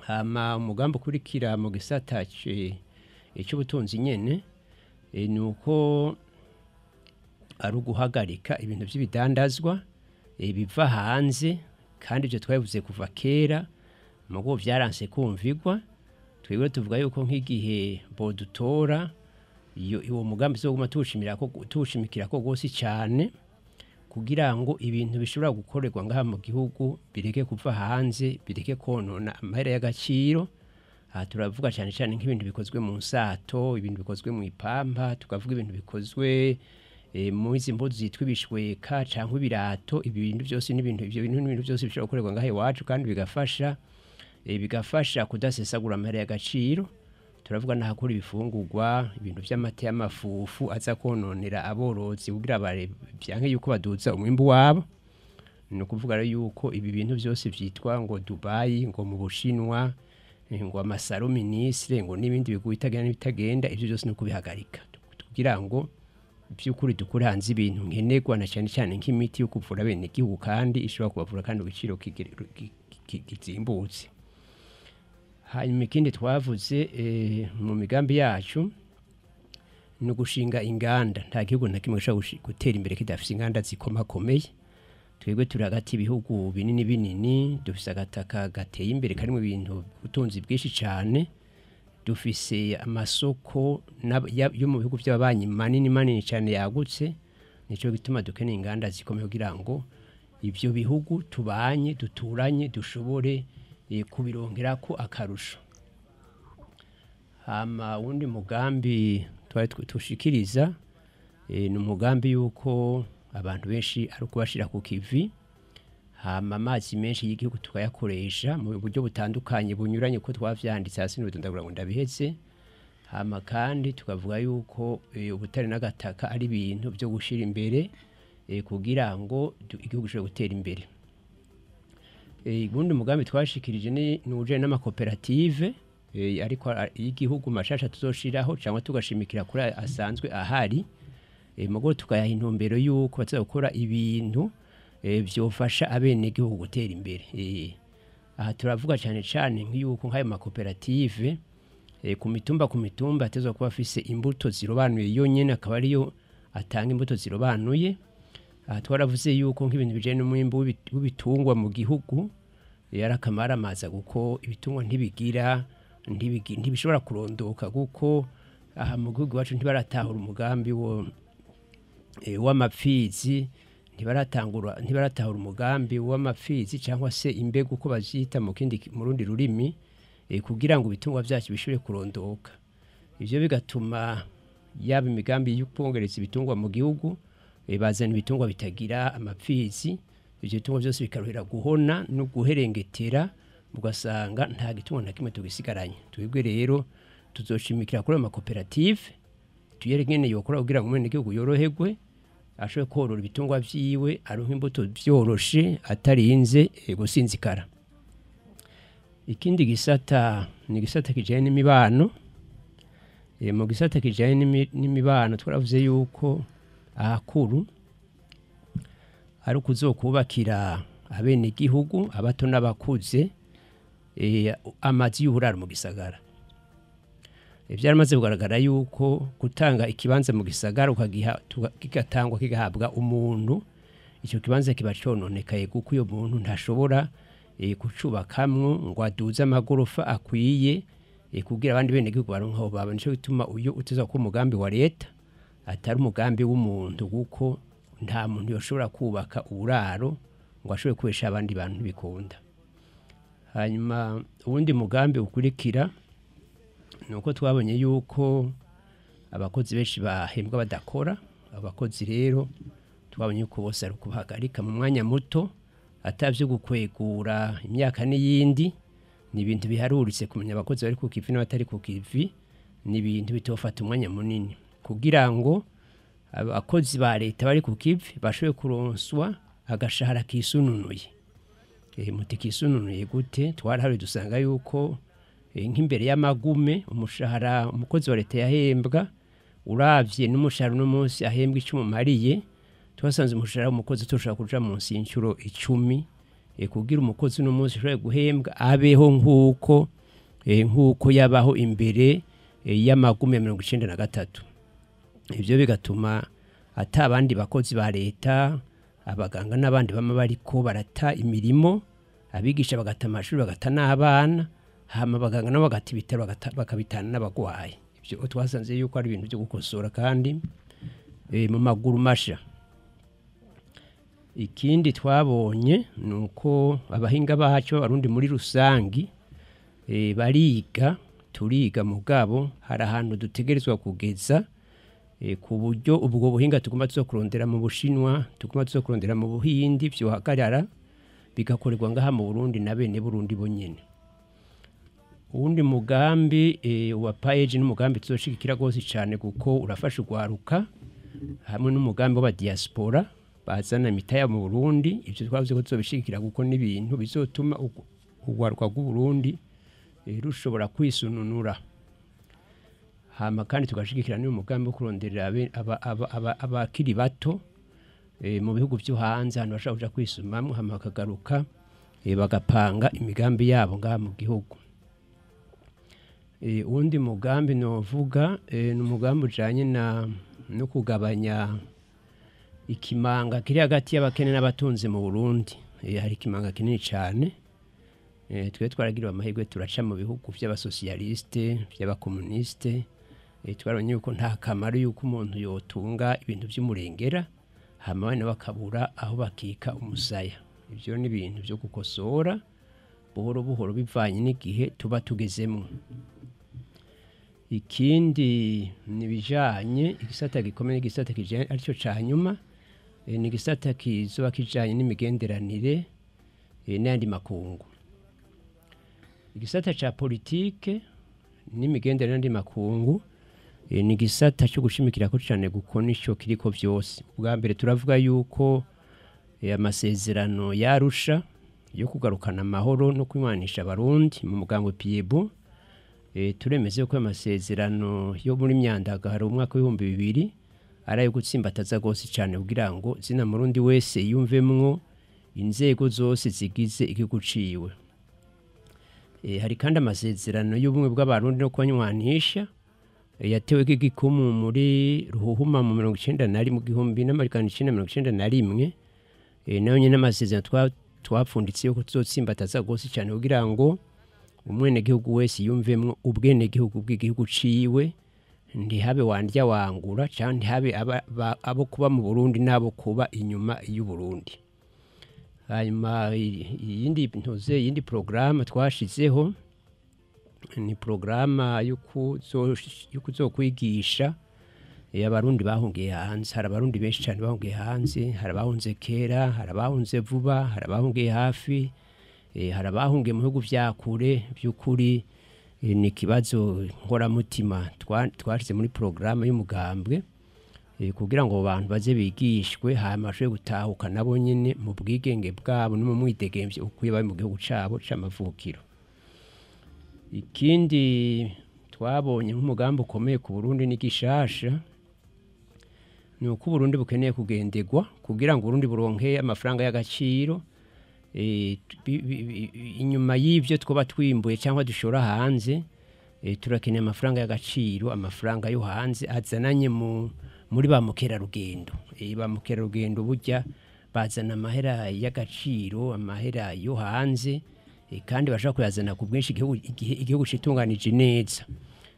Hama umugambi ukurikira mu gisata cy'ubutunzi nyene, ni uko ari uguhagarika ibintu by'ibidandazwa biva hanze, kandi ibyo twabivuze kuva kera mugo byaranse kumvigwa. Twebwe tuvuga yuko nk'igihe bodutora iyo uwo mugambi uzoguma tuwushimikira ko gose cyane, kugira ngo ibintu bishobora gukorerwa ngaha mu gihugu bireke kuva hanze, bireke konona amahera y'agaciro. Aha turavuga cyane cyane nk'ibintu bikozwe mu nsato, ibintu bikozwe mu ipampa, tukavuga ibintu bikozwe mu izi mbuzi zitwa ibishweka cyangwa ibirato. Ibi bintu byose n'ibintu ibyo bintu n'ibintu byose bishobora gukorerwa ngaha iwacu kandi bigafasha kudasesagura amahera y'agaciro. Turavuga n'ahakora ibifungurwa, ibintu by'amata y'amafufu aza kononera aborozi kugira byanke yuko baduza umwimbu wabo. Ni ukuvuga rero yuko ibi bintu byose byitwa ngo Dubai, ngo mu Bushinwa, ngo amasaro ministre, ngo n'ibindi bigo bitagenda n'ibitagenda, ibyo byose no kubihagarika kugira ngo by'ukuri dukure hanze ibintu nkenerwa, na cyane cyane nk'imiti yo kuvura bene igihugu kandi ishobora kubavura kandi igiciro kizimbutse. Hanyuma ikindi twavuze mu migambi yacu ni ugushinga inganda. Nta gihugu na kimwe gishobora gutera imbere kidafise inganda zikomakomeye. Twebwe turi hagati y'ibihugu binini binini, dufise agataka gateye imbere karimo ibintu ubutunzi bwinshi cyane, dufise amasoko yo mu bihugu by'ababanyi manini manini cyane yagutse. Nico gituma dukeneye inganda zikomeye kugira ngo ibyo bihugu tubanye duturanye dushobore kubirongera ko akarusho. Hama wundi mugambi twari tushikiriza, ni umugambi yuko abantu benshi ari ukubashira ku kivi, hama amazi menshi y'igihugu tukayakoresha mu buryo butandukanye bunyuranye ko twavyanditse hasi n'ubutondagura ngo ndabihetse. Hama kandi tukavuga yuko ubutare n'agataka ari ibintu byo gushira imbere kugira ngo igihugu gishobore gutera imbere. Ubundi mugambi twashikirije ni uje n'amakoperative ariko y'igihugu mashasha tuzoshiraho cyangwa tugashimikira kuri asanzwe ahari, mugo tukayaha intumbero yuko bazakora ibintu byofasha abene gihugu gutera imbere. Aha turavuga cyane cyane nk'uko nk'ayo makoperative ku mitumba atezwa kuba afise imbuto zirobanuye yonyene, akaba ariyo atanga imbuto zirobanuye. Aha twaravuze yuko nk'ibintu bijanye n'umwimbu w'ibitungwa mu gihugu Yarakamaramaza kuko ibitungwa ntibigira ntibishobora kurondoka, kuko aha mu gihugu iwacu ntibaratahura umugambi wo w'amapfizi, ntibaratahura umugambi w'amapfizi cyangwa se imbego uko bazita mu kindi mu rundi rurimi, kugira ngo ibitungwa byacu bishobore kurondoka. Ivyo bigatuma yaba imigambi yo kongereza ibitungwa mu gihugu, bazana ibitungwa bitagira amapfizi, ivyo bitungwa byose bikaruhira guhona no guherengetera, ugasanga nta gitungwa na kimwe tugisigaranye. Twebwe rero tuzoshimikira kuri amakoperative tuyereke yokora kugira ngo umwenegihugu yoroherwe, ashobore korora ibitungwa vyiwe, aronke imbuto vyoroshe atarinze gusinzikara. Ikindi gisata ni gisata kijanye n'imibano. Mu gisata kijanye n'imibano twaravuze yuko ahakuru ari ukuzokubakira abenegihugu abato n'abakuze amazu y'uburaro mu gisagara. Byaramaze kugaragara yuko gutanga ikibanza mu gisagara ukagiha kigatangwa kigahabwa umuntu, icyo kibanza kiba cononekaye kuko uyo muntu ntashobora kucubakamwo ngo aduze amagorofa akwiye kugira abandi benegihugu baronke aho baba. Nico gituma uyo uteza ko umugambi wa leta atari umugambi w'umuntu, kuko nta muntu yoshobora kubaka uburaro ngo ashobore kubesha abandi bantu bikunda. Hanyuma uwundi mugambi ukurikira nuko twabonye yuko abakozi benshi bahembwa badakora. Abakozi rero twabonye yuko bose ari kubahagarika mu mwanya muto atavyo gukwegura imyaka n'iyindi. Ni ibintu biharuritse kumenya abakozi bari ku kivi n'abatari ku kivi, ni ibintu bitofata umwanya munini kugira ngo abakozi ba leta bari ku kivi bashobore kuronswa agashahara kisununuye. Muti kisununuye gute? Twaraharuye dusanga yuko nk'imbere y'amagume umushahara umukozi wa leta yahembwa uravye n'umushahara uno munsi ahembwa icumi mariye, twasanze umushahara w'umukozi utoshobora kuja munsi y'inshuro 10, kugira umukozi uno munsi ashobore guhembwa abeho nkuko yabaho imbere y'amagume ya 93. Ivyo bigatuma ata abandi bakozi ba leta, abaganga n'abandi bama bariko barata imirimo, abigisha bagata amashuri bagata n'abana, hama abaganga nabo bagata ibitaro bakabitana n'abagwayi. Ivyo twasanze yuko ari ibintu byo gukosora kandi mu maguru masha. Ikindi twabonye nuko abahinga bacu abarundi muri rusangi bariga, turiga mugabo hari ahantu dutegerezwa kugeza ku buryo ubwo buhinga tugomba tuzokurondera mu Bushinwa, tugomba tuzokurondera mu Buhindi vyohagarara bigakorerwa ngaha mu Burundi na bene Burundi bonyene. Uwundi mugambi wa PAEG n'umugambi tuzoshigikira gose cyane kuko urafasha ugwaruka hamwe n'umugambi wa diaspora bazana imitaya mu Burundi. Ivyo twavuze ko tuzobishigikira kuko n'ibintu bizotuma ugwaruka rw'u Burundi rushobora kwisununura. Hama kandi tugashigikira n'uyu mugambi wo kuronderera abakiri bato mu bihugu vyo hanze ahantu bashobora kuja kwisumamwo, hama bakagaruka bagapanga imigambi yabo ngaha mu gihugu. Uwundi mugambi novuga ni umugambi ujanye no kugabanya ikimanga kiri hagati y'abakene n'abatunzi mu Burundi. Hari ikimanga kinini cyane. Twe twaragiriwe amahirwe turaca mu bihugu by'abasosiyaliste, by'abakomuniste. Twarabonye yuko nta kamaro yuko umuntu yotunga ibintu by'umurengera hama bane bakabura aho bakika umusaya. Ivyo ni ibintu byo gukosora buhoro buhoro bivanye n'igihe tuba tugezemo. Ikindi ni bijanye igisata gikomeye, igisata kijanye aricyo ca nyuma, ni igisata kizoba kijanye n'imigenderanire n'ayandi makungu. Igisata ca politike n'imigenderanire n'ayandi makungu ni igisata cyo gushimikira ko cyane kuko nico kiriko vyose. Ubwa mbere turavuga yuko amasezerano yarusha yo kugarukana amahoro no kwimanisha abarundi mu mugambo PIEBO, turemeze ko amasezerano yo muri Myandagaro umwaka w'ibihumbi bibiri ari ayo gutsimbataza gose cyane kugira ngo zina murundi wese yumvemwo inzego zose zigize igihugu ciwe. Hari kandi amasezerano y'ubumwe bw'abarundi no kubanywanisha yatewe igikumu muri Ruhuhuma mu 1991 mu 1991, nayo nyene amasezerano Twapfunditse yuko tuzotsimbataza gose cyane kugira ngo umwenegihugu wese yumvemwo ubwenegihugu bw'igihugu ciwe, ntihabe wandya wangura canke ntihabe abo kuba mu Burundi n'abo kuba inyuma y'u Burundi. Hanyuma iyindi ntuze, iyindi porogaramu twashizeho ni porogaramu yo kuzokwigisha abarundi bahungiye hanze. Hari abarundi benshi cyane bahungiye hanze, hari abahunze kera, hari abahunze vuba, hari abahungiye hafi, hari abahungiye mu bihugu vya kure. By'ukuri ni ikibazo nkoramutima twashize muri porogaramu y'umugambwe, kugira ngo abo bantu baze bigishwe, hanyuma bashobore gutahuka nabo nyene mu bwigenge bwabo no mu mwidegemvye ukwiye bari mu gihugu cabo c'amavukiro. Ikindi twabonye nk'umugambi ukomeye ku Burundi ni gishasha, ni uko Uburundi bukeneye kugenderwa kugira ngo Uburundi buronke amafaranga y'agaciro. Inyuma y'ivyo twoba twimbuye cyangwa dushora hanze, turakeneye amafaranga y'agaciro, amafaranga yo hanze azananye muri ba mukerarugendo. Ba mukerarugendo burya bazana amahera y'agaciro, amahera yo hanze, kandi bashobora kuyazana ku bwinshi igihugu citunganije neza.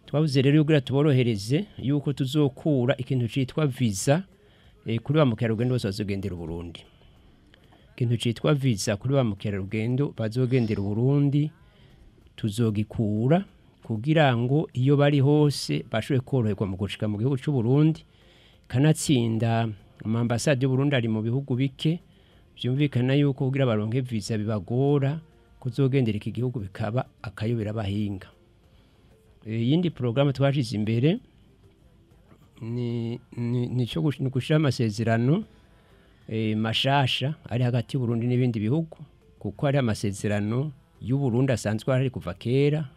Twabuze rero yuko tuborohereze yuko tuzokura ikintu citwa visa kuri ba mukerarugendo bose bazogendera Uburundi. Ikintu citwa visa kuri ba mukerarugendo bazogendera Uburundi tuzogikura kugira ngo iyo bari hose bashobore koroherwa mu gushika mu gihugu c'u Burundi. Kanatsinda amambasade y'u Burundi ari mu bihugu bike, vyumvikana yuko kugira baronke visa bibagora kuzogendera iki gihugu bikaba akayobera abahinga. Iyindi programme twashize imbere ni cyo gushira amasezerano mashasha ari hagati y'u Burundi n'ibindi bihugu, kuko ari amasezerano y'u Burundi asanzwe ari kuva kera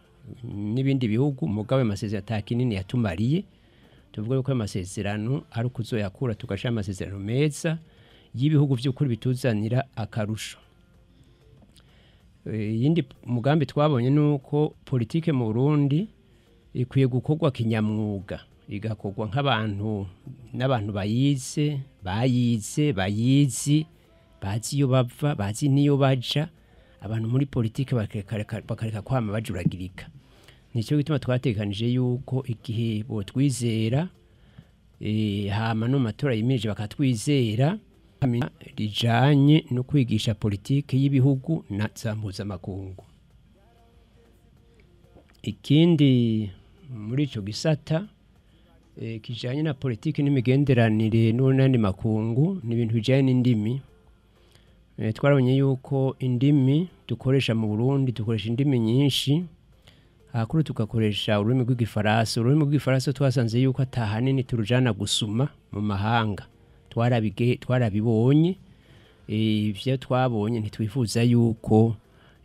n'ibindi bihugu, mugabe amasezerano atakinini yatumariye. Tuvuga yuko amasezerano ari kuzoyakura tugashira amasezerano meza y'ibihugu by'ukuri bituzanira akarusho. Iyindi mugambi twabonye nuko politike mu Burundi ikwiye gukorwa kinyamwuga, igakorwa nk'abantu n'abantu bayize, bayizi, bazi iyo bava, bazi niyo baja. Abantu muri politike bakareka kwama bajuragirika. Nicyo gituma twatekanije yuko igihe botwizera, hama no matora yimirije bakatwizera rijanye no kwigisha politike y'ibihugu na za mpuzamakungu. Ikindi muri ico gisata kijanye na politike n'imigenderanire n'andi makungu ni ibintu bijanye n'indimi. Twarabonye yuko indimi dukoresha mu Burundi, dukoresha indimi nyinshi, hakuru tugakoresha ururimi rw'igifaransa. Ururimi rw'igifaransa twasanze yuko atahanini turujana gusuma mu mahanga, twarabibonye. Ivyo twabonye ntitwifuza yuko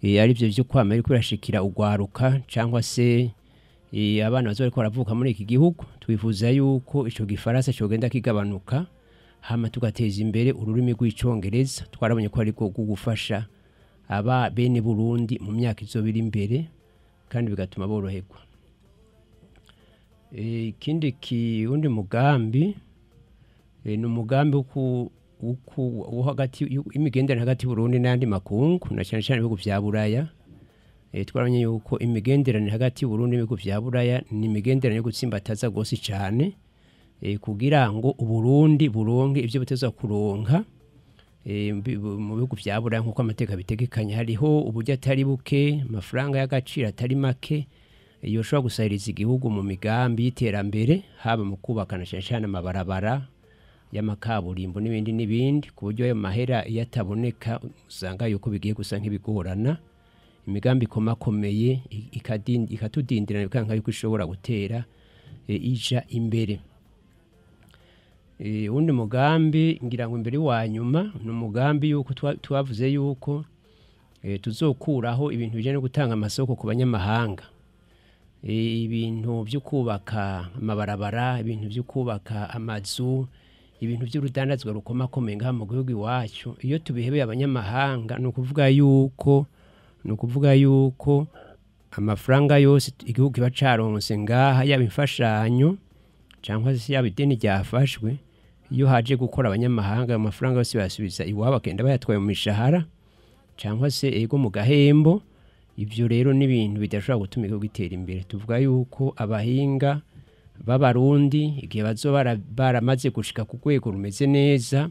ari byo byo kwama ariko birashikira ugwaruka cyangwa se abana bazoriko baravuka muri iki gihugu. Twifuza yuko ico gifaransa cogenda kigabanuka, hama tugateza imbere ururimi rw'icongereza. Twarabonye ko ariko gufasha aba bene Burundi mu myaka izobiri imbere, kandi bigatuma boroherwa. Ikindi undi mugambi ni umugambi wo hagati imigenderanire hagati y'u Burundi n'andi makungu, na cyane cyane ibihugu vya Buraya. Twarabonye yuko imigenderanire hagati y'u Burundi n'ibihugu vya Buraya ni imigenderanire yo gutsimbataza gose cyane, kugira ngo Uburundi buronke ivyo buteza kuronka mu bihugu vya Buraya nkuko amateka bitegekanya. Hariho uburyo atari buke, amafaranga y'agaciro atari make yoshobora gusahiriza igihugu mu migambi y'iterambere, haba mu kubaka na cyane cyane amabarabara y'amakaburimbo n'ibindi n'ibindi, ku buryo ayo mahera iyo ataboneka usanga yuko bigiye gusa nk'ibigorana. Imigambi ikomakomeye ikatudindirana bikanka yuko ishobora gutera ija imbere. Undi mugambi ngira ngo imbere wa nyuma ni umugambi yuko twavuze yuko tuzokuraho ibintu bijanye no gutanga amasoko ku banyamahanga. Ibintu byo kubaka amabarabara, ibintu byo kubaka amazu, ibintu by'urudandazwa rukomakomeye ngaha mu gihugu iwacu, iyo tubihebeye abanyamahanga ni ukuvuga yuko amafaranga yose igihugu kiba caronse ngaha, yaba imfashanyo cyangwa se yaba ideni ryafashwe, iyo haje gukora abanyamahanga amafaranga yose bayasubiza iwabo, bakagenda bayatwaye mu mishahara. cyangwa se ego mu gahembo. Ibyo rero ni ibintu bidashobora gutuma igihugu gitera imbere. Tuvuga yuko abahinga b'abarundi igihe bazoba baramaze gushika ku rwego rumeze neza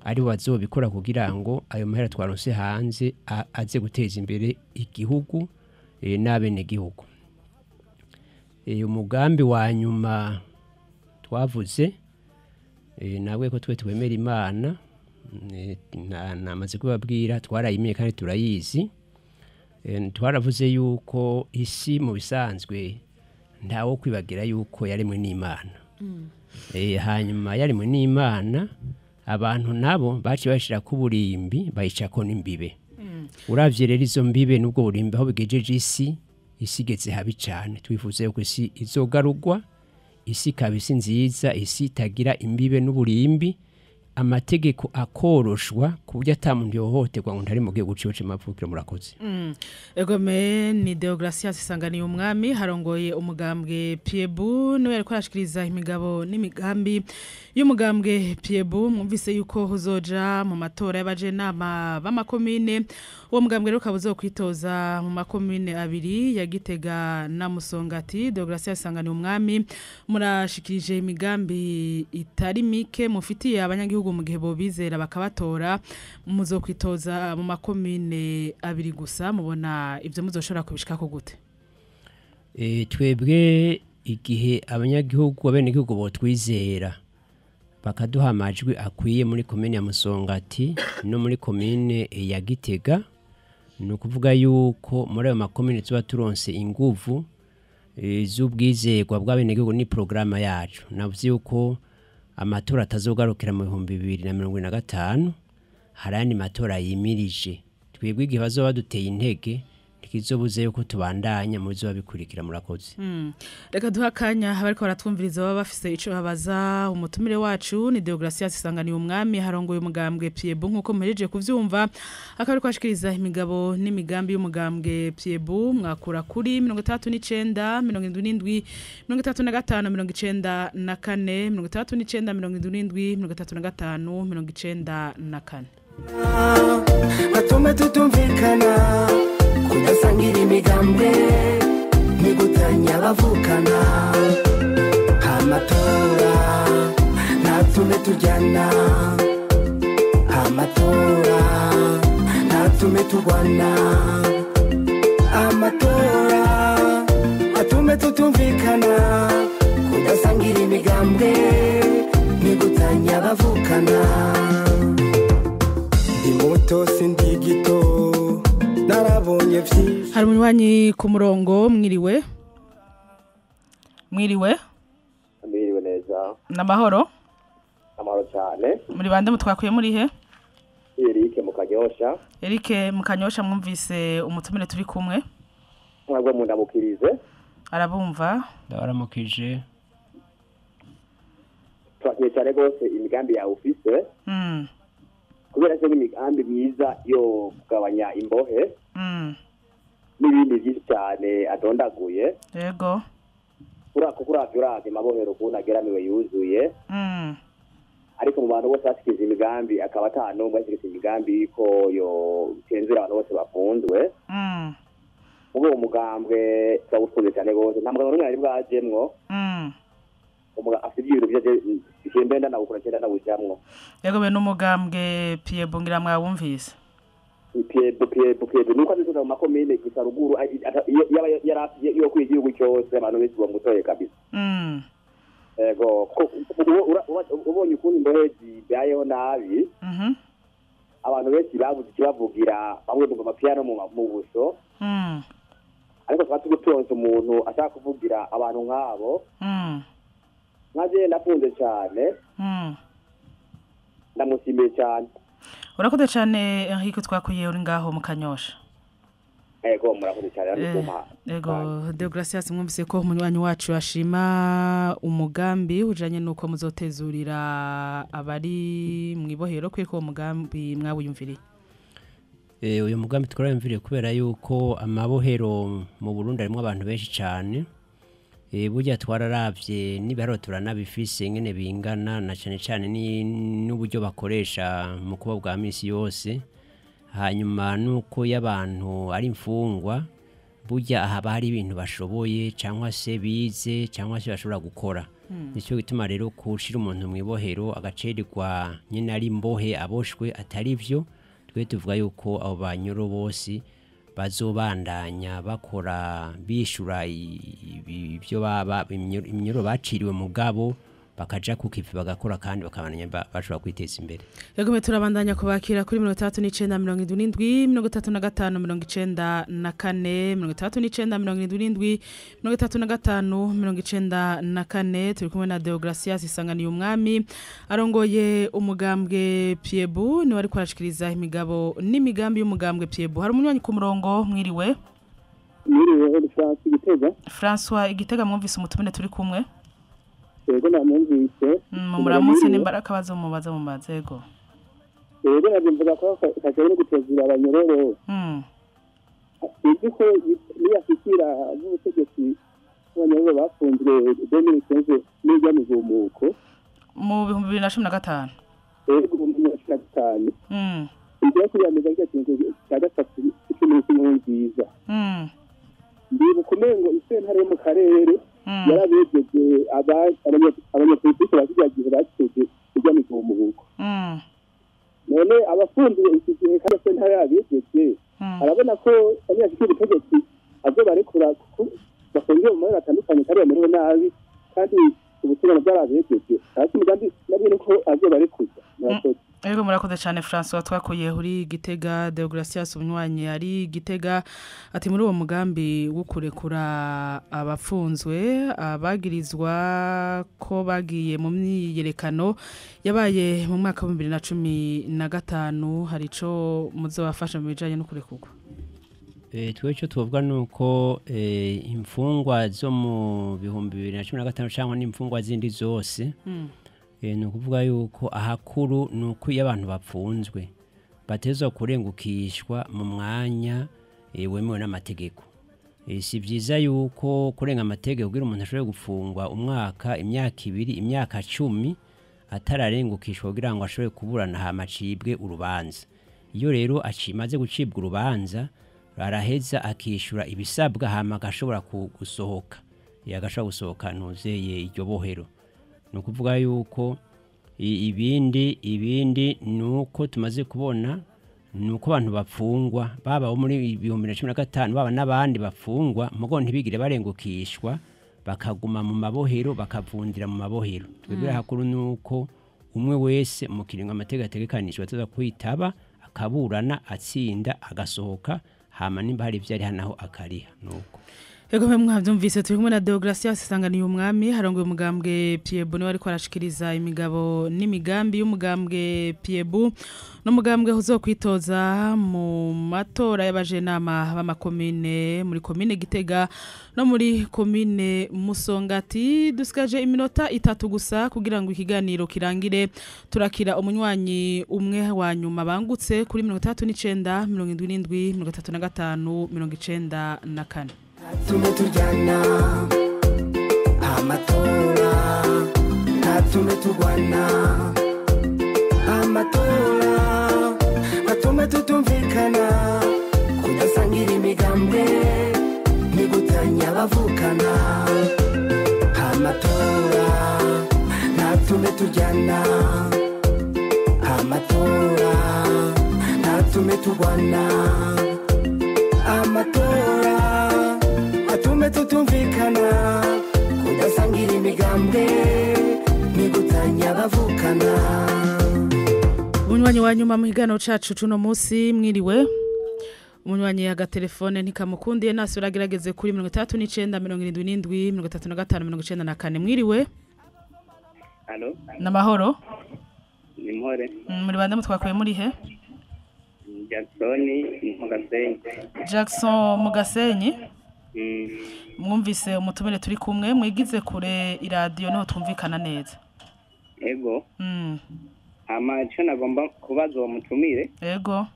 ari bazobikora kugira ngo ayo mahera twaronse hanze aze guteza imbere igihugu n'abenegihugu. Umugambi wa nyuma twavuze nawe ko twe twemera Imana, namaze kubabwira twarayimiye kandi turayizi. Twaravuze yuko isi mu bisanzwe ntawo kwibagira yuko yaremwe n'Imana. Hanyuma yaremwe n'Imana, abantu nabo baci bashira ku burimbi bayicako n'imbibe. Uravye rero izo mbibe nubwo burimbi aho bigejeje isi isigeze habi cyane. Twifuza yuko isi izogarugwa, isi ikaba isi nziza, isi itagira imbibe n'uburimbi, amategeko akoroshwa ku buryo ata muntu yohohoterwa ngo ntari mu gihugu ciwe c'amavukiro. Murakoze. Egome ni Deogratias Isanganiye Umwami harongoye umugambwe Piebu, niwe yariko arashikiriza imigabo n'imigambi y'umugambwe Piebu. Mwumvise yuko huzoja mu matora y'abajenama b'amakomine. Uwo mugambwe rero ukaba uzokwitoza mu makomine abiri ya Gitega na Musongati. Deogratias Isanganiye Umwami, murashikirije imigambi itari mike mufitiye abanyagihugu mu gihe bobizera bakabatora. Muzokwitoza mu makomine abiri gusa, mubona ibyo muzoshobora kubishikako gute? Twebwe igihe abanyagihugu abenegihugu botwizera bakaduha amajwi akwiye muri komine ya Musongati no muri komine ya Gitega, ni ukuvuga yuko muri ayo makomine tuba turonse inguvu z'ubwizerwa bw'abenegihugu ni porogaramu yacu. Navuze yuko amatora atazogarukira mu 2025, hari andi matora yimirije. Twebwe igihe bazoba baduteye intege ntikizobuze yuko tubandanya mu bizoba bikurikira. Murakoze. Reka duha akanya abariko baratwumviriza baba bafise ico babaza umutumire wacu. Ni Deogratias Isanganiye Umwami harongoye umugambwe Piebu, nkuko muhejeje kuvyumva akaba ariko ashikiriza imigabo n'imigambi y'umugambwe Piebu. Mwakura kuri 39 77 35 94 39 77 35 94. Batume tutumvikana kudasangira imigambwe nigutanya abavukana. Amatora natume tujyana, amatora natume turwana, amatora atume tutumvikana kudasangira imigambwe nigutanya abavukana. Ndi muto sindi gito narabonye vyinshi. Hari umunywanyi ku murongo. Mwiriwe. Mwiriwe. Mwiriwe neza. Namahoro. Amahoro cyane. Muri bande mutwakuye muri he? Eric Mukanyosha. Eric Mukanyosha, mwumvise umutumire turi kumwe. Mwabwo mundamukirize. Arabumva. Ndabaramukije. Twakiye cyane gose imigambi ya office. Kubera se n'imigambi myiza yo kugabanya imbohe. N'ibindi byinshi cyane adondaguye. Yego. Kuravyo mabohero ukuntu ageramiwe yuzuye. Ariko mu bantu bose basikiza imigambi akaba ata n'umwe asikiza imigambi ko yo tenzura abantu bose bafunzwe. Ubwo umugambwe twawukunze cyane gose, nta mugabo n'umwe yari bwajemwo. Afite ibintu byo cyenda nawukora cyenda nawujamwo. Yego be n'umugambwe Piebu ngira mwawumvise. Piebu nuko azizoza mu makomine gusa ruguru yaba yo kwigihugu cyose abantu benshi bamutoye kabisa. Ego ubonye ukuntu imbohe zibayeho nabi. Abantu benshi babuze ikibavugira, bamwe mu mapiano mu buso. Ariko twaba tugutonze umuntu ashaka kuvugira abantu nk'abo. Nkaje nafunze cyane. Ndamushimiye cyane. Urakoze cyane Enrique, twakuye uri ngaho mu Kanyosha. Ego murakoze cyane ariko. Ego Deogratias, mwumvise ko umunywanyi wacu ashima umugambi ujanye nuko muzotezurira abari mwibohero, kwiko uwo mugambi mwawiyumviriye. Uyu mugambi twarayumviriye kubera yuko amabohero mu Burundi arimo abantu benshi cyane. Burya twararavye n'ibiharuro turanabifise ngene bingana na cyane cyane n'uburyo bakoresha mu kuba bwa misi yose. Hanyuma nuko y'abantu ari imfungwa burya haba hari ibintu bashoboye cyangwa se bize cyangwa se bashobora gukora. Nicyo gituma rero kushira umuntu mu ibohero agacererwa nyine ari imbohe aboshwe atari byo. Twe tuvuga yuko abo banyoro bose bazobandanya bakora bishura ibyo baba imyoro baciriwe mugabo bakaja kukivi bagakora kandi bakabandanya bashobora kwiteza imbere. Yego, turabandanya kubakira kuri 39 77 35 94 39 77 35 94. Turi kumwe na Deogracias Isanganiye Umwami arongoye umugambwe Piebu, ni wari kwarashikiriza imigabo n'imigambi y'umugambwe Piebu. Hari umunywanyi ku murongo, mwiriwe. Mwiriwe, François Igitega. François Igitega, mwumvise umutumire turi kumwe? Yego, namwumvise. Muramutse n'imbaraka bazo mubaza mubaze. Yego. Yego, nabimvuga ko kajya no gutezura abanyororo. Sinzi ko niyashyikira n'ubutegetsi abanyororo bafunzwe 2015 n'ijya mizumuko mu 2015. Yego, mu 2015. Ibyo kwiyameza cyatinze cya gatatu cy'umunsi nziza. Ndibuka umengo isentare yo mu karere yarabejeje abanyapolitiki bagiye bateze kujya mu muhuko. None abafundiye iki gihe kandi sentare yabejeje arabona ko abanyafite ubutegetsi azobarekura kuko bafungiye mu mabara atandukanye kandi bamerewe nabi kandi ubutungane bwarabejeje. Hasi umugambi nabwo nuko azobarekuza. Murakoze. Ego, murakoze cyane François twakuye uri Gitega. Deogracias umunywanyi ari Gitega ati muri uwo mugambi wo kurekura abafunzwe abagirizwa ko bagiye mu myiyerekano yabaye mu mwaka wa 2015 hari ico muzobafasha mu bijanye no kurekurwa. Twe cyo tuvuga nuko imfungwa zo mu 2015 cyangwa n'imfungwa zindi zose ni ukuvuga yuko ahakuru ni uko iyo abantu bapfunzwe batezwa kurengukishwa mu mwanya wemewe n'amategeko. Si byiza yuko kurenga amategeko kugira umuntu ashobore gufungwa umwaka, imyaka 2, imyaka 10 atararengukishwa kugira ngo ashobore kuburana hama acibwe urubanza. Iyo rero acimaze gucibwa urubanza araheza akishura ibisabwa hama agashobora gusohoka. Agashobora gusohoka ntuzeye iryo bohero. Ni ukuvuga yuko ibindi nuko tumaze kubona nuko abantu bapfungwa baba bo muri 2015 baba n'abandi bapfungwa mugo ntibigire barengukishwa bakaguma mu mabohero bakavundira mu mabohero. Twebwe hakuru nuko umwe wese mu kiringo amategeko ategekanijwe ataza kwitaba akaburana atsinda agasohoka hama nimba hari ivyo ari hanaho akariha nuko. Ego, mwavyumvise turi kumwe na Deogracias Isanganiye Umwami harongoye umugambwe Piebu, niwe ariko arashikiriza imigabo n'imigambi y'umugambwe Piebu n'umugambwe uzokwitoza mu matora y'abajenama b'amakomine muri komine Gitega no muri komine Musongati. Dusigaje iminota 3 gusa kugira ngo ikiganiro kirangire. Turakira umunywanyi umwe wa nyuma bangutse kuri 39 77 35 94. Tume tujyana amatora, atume turwana amatora, atume tutumvikana kudasangira imigambwe nigutanya abavukana amatora, atume tujyana amatora, atume turwana amatora, atume tutumvikana kudasangira imigambwe nigutanya abavukana. Umunywanyi wa nyuma mu higano cacu cuno musi, mwiriwe. Umunywanyi agatelefone ntikamukundiye nasi uragerageze kuri 39 77 35 94. Mwiriwe. Allo. Namahoro. Ni mpore. Muri bande mutwakuye muri he? Jackson Mugasenyi. Jackson Mugasenyi. Mwumvise umutumire turi kumwe, mwigize kure iradiyo niho twumvikana neza. Ego. Ama ico nagomba kubaza uwo mutumire. Ego.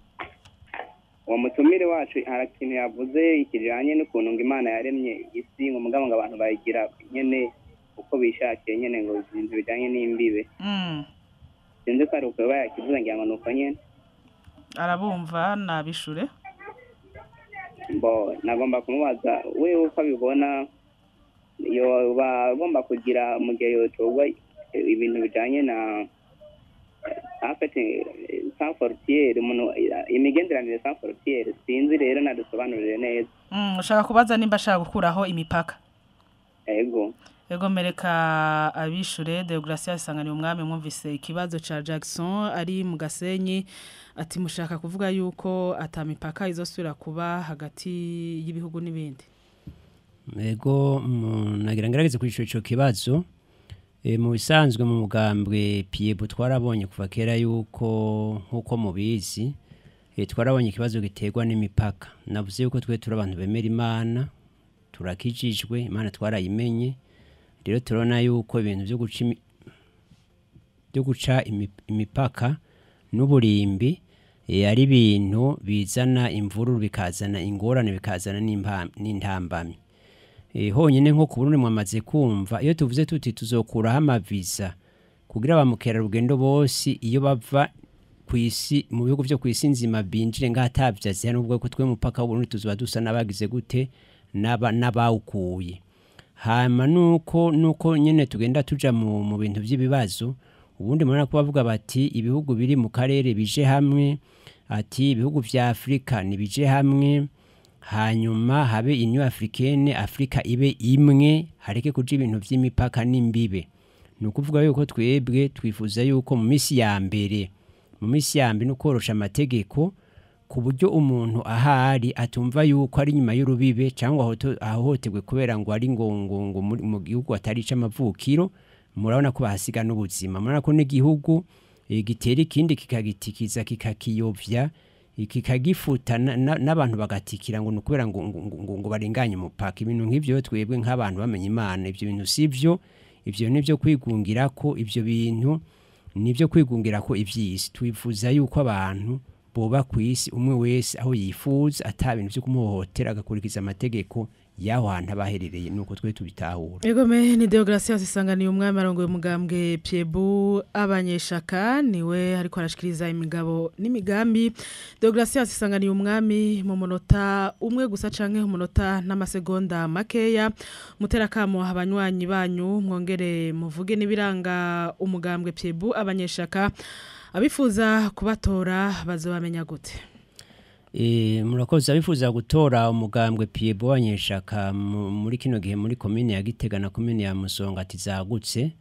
Uwo mutumire wacu hari ikintu yavuze ikijanye n'ukuntu ngo Imana yaremye isi ngo mugabo ngo abantu bayigira nyene uko bishakiye nyene ngo ibintu bijanye n'imbibe. Sinzi ko ari uko bayakivuze ngira ngo nuko nyene. Arabumva nabishure. Bo nagomba kumubaza wewe uko abibona yoba agomba kugira mu gihe yotorwa ibintu bijanye na en fait sans frontière umuntu imigenderanire sans frontière sinzi rero nadusobanurire neza. Ushaka kubaza nimba ashaka gukuraho imipaka? Ego. Ego mereka abishure. Deogracia isanganiye umwami mwumvise ikibazo ca Jackson ari mu Gasenyi ati mushaka kuvuga yuko atamipaka izosubira kuba hagati y'ibihugu n'ibindi. Ego nagira ngerageze kwishura ico kibazo. Mu bisanzwe mu mugambwe Piebu twarabonye kuva kera yuko nkuko mubizi twarabonye ikibazo giterwa n'imipaka. Navuze yuko twe turi abantu bemera Imana, turakijijwe, Imana twarayimenye. Rero turabona yuko ibintu byo guca imipaka n'uburimbi ari ibintu bizana imvururu, bikazana ingorane, bikazana n'intambamyi. Honyine nko ku Burundi mwamaze kumva iyo tuvuze tuti tuzokuraho amaviza kugira abamukerarugendo bose iyo bava ku isi mu bihugu byo ku isi nzima binjire ngaha atavyazi, nubwo ko twe mupaka w'Uburundi tuzoba dusa n'abagize gute n'abawukuye. Hama nuko nyene tugenda tuja mu bintu by'ibibazo. Ubundi murana ko bavuga bati ibihugu biri mu karere bije hamwe, ati ibihugu vya Afrika nibije hamwe, hanyuma habe Union Africaine, Afrika ibe imwe, hareke kuja ibintu vy'imipaka n'imbibe. Nukuvuga yuko twebwe twifuza yuko mu misi ya mbere no korosha amategeko ku buryo umuntu ahari atumva yuko ari nyuma y'urubibe cyangwa ahohoterwe kubera ngo ari ngo mu gihugu atari c'amavukiro. Murabona ko bahasiga n'ubuzima, murabona ko n'igihugu gitera ikindi kikagitikiza kikakiyovya kikagifuta n'abantu bagatikira ngo nukubera ngo barenganye umupaka. Ibintu nk'ivyo twebwe nk'abantu bamenye Imana ivyo bintu sivyo, ivyo nivyo kwigungira ko ivyo bintu nivyo kwigungira ko ivyisi. Twifuza yuko abantu boba kwisi umwe wese aho yifuza ata bintu byo kumuhohotera, agakurikiza amategeko yaho hantu abaherereye, nuko twe tubitahura. Ego me ni Deogracia isanganiye umwami arongoye umugambwe Piebu abanyeshaka, niwe ariko arashikiriza imigabo n'imigambi. Deogracia isanganiye umwami mu munota umwe gusa canke umunota n'amasegonda makeya. Muterakamo abanywanyi banyu mwongere muvuge nibiranga umugambwe Piebu abanyeshaka, abifuza kubatora bazobamenya gute? Murakoze. Abifuza gutora umugambwe Piebu abanyeshaka muri kino gihe muri komine ya Gitega na komine ya Musongati zagutse.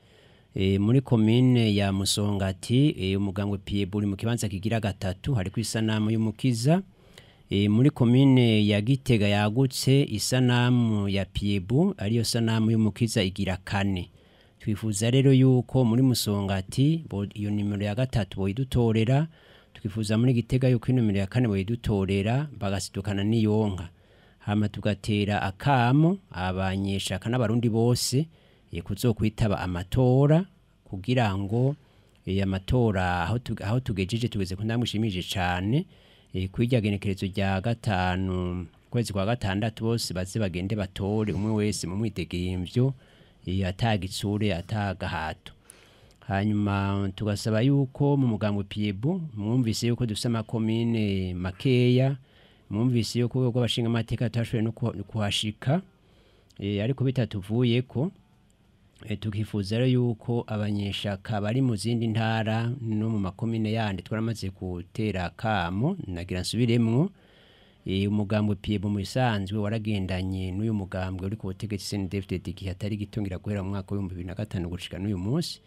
Muri komine ya Musongati umugambwe Piebu uri mu kibanza kigira gatatu, hariko isanamu y'umukiza. Muri komine ya Gitega yagutse isanamu ya Piebu ariyo sanamu y'umukiza igira kane. Twifuza rero yuko muri Musongati iyo nimero ya gatatu boyidutorera, twifuza muri Gitega yuko inomero ya kane boyidutorera bagasidukana n'iyonka. Hama tugatera akamo abanyeshaka n'abarundi bose kuzokwitaba amatora kugira ngo amatora aho tugejeje tugeze ku ntambwe ishimishije cane. Kwirya genekerezo rya 5 kwezi kwa 6 bose baze bagende batore umwe wese mu mwidegemvyo atagitsure atagahato. Hanyuma tugasaba yuko mu mugambwe Piebu mwumvise yuko dufise amakomine makeya, mwumvise yuko urwego rw'abashinga amateka tutashoboye no kuhashika, ariko bitatuvuyeko. Tukifuza rero yuko abanyeshaka bari mu zindi ntara no mu makomine yandi twaramaze gutera akamo, nagira nsubiremwo. Umugambwe Piebu mu bisanzwe waragendanye n'uyu mugambwe uri ku butegetsi CNDD-FDD igihe atari gitungira guhera mu mwaka wa 2005 gushika n'uyu munsi.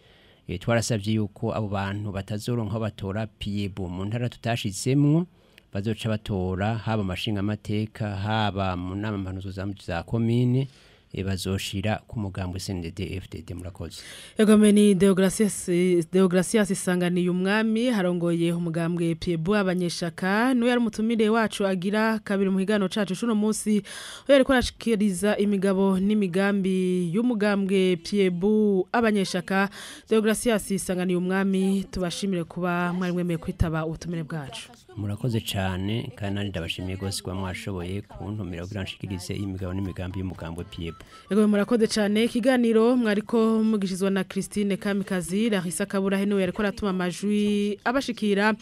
Twarasabye yuko abo bantu batazoronka batora Piebu mu ntara tutashitsemwo bazoca batora haba amashinga amateka haba mu nama mpanuzo za komine, bazoshira ku mugambwe CNDD-FDD. Murakoze. Ego meni Deogracias isanganiye umwami harongoye umugambwe Piebu abanyeshaka, niwe yari umutumire wacu agira kabiri mu higano cacu cuno munsi, we yariko arashikiriza imigabo n'imigambi y'umugambwe Piebu abanyeshaka. Deogracias isanganiye umwami, tubashimire kuba mwari mwemeye kwitaba ubutumire bwacu. Murakoze cyane kandi ndabashimiye gose kuba mwashoboye kuntumira kugira nshikirize imigabo n'imigambi y'umugambwe Piebu. PIEB. Ego murakoze cyane ikiganiro mwariko mugishizwa na Christine Kamikazi Larissa Kaburahe niwe yariko aratuma amajwi abashikira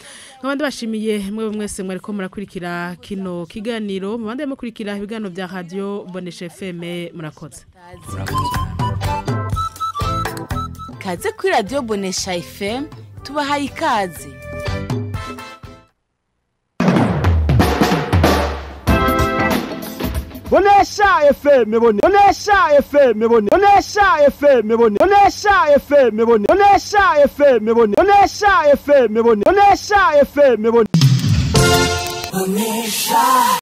nk'abandi bashimiye mwe mwese mwariko murakurikira kino kiganiro mubande mukurikira ibiganiro bya Radio Bonesha FM murakoze. Kaze kuri Radio Bonesha FM tubahaye ikaze. Bonesha FM Bonesha FM Bonesha FM Bonesha FM Bonesha FM Bonesha FM Bonesha FM Bonesha.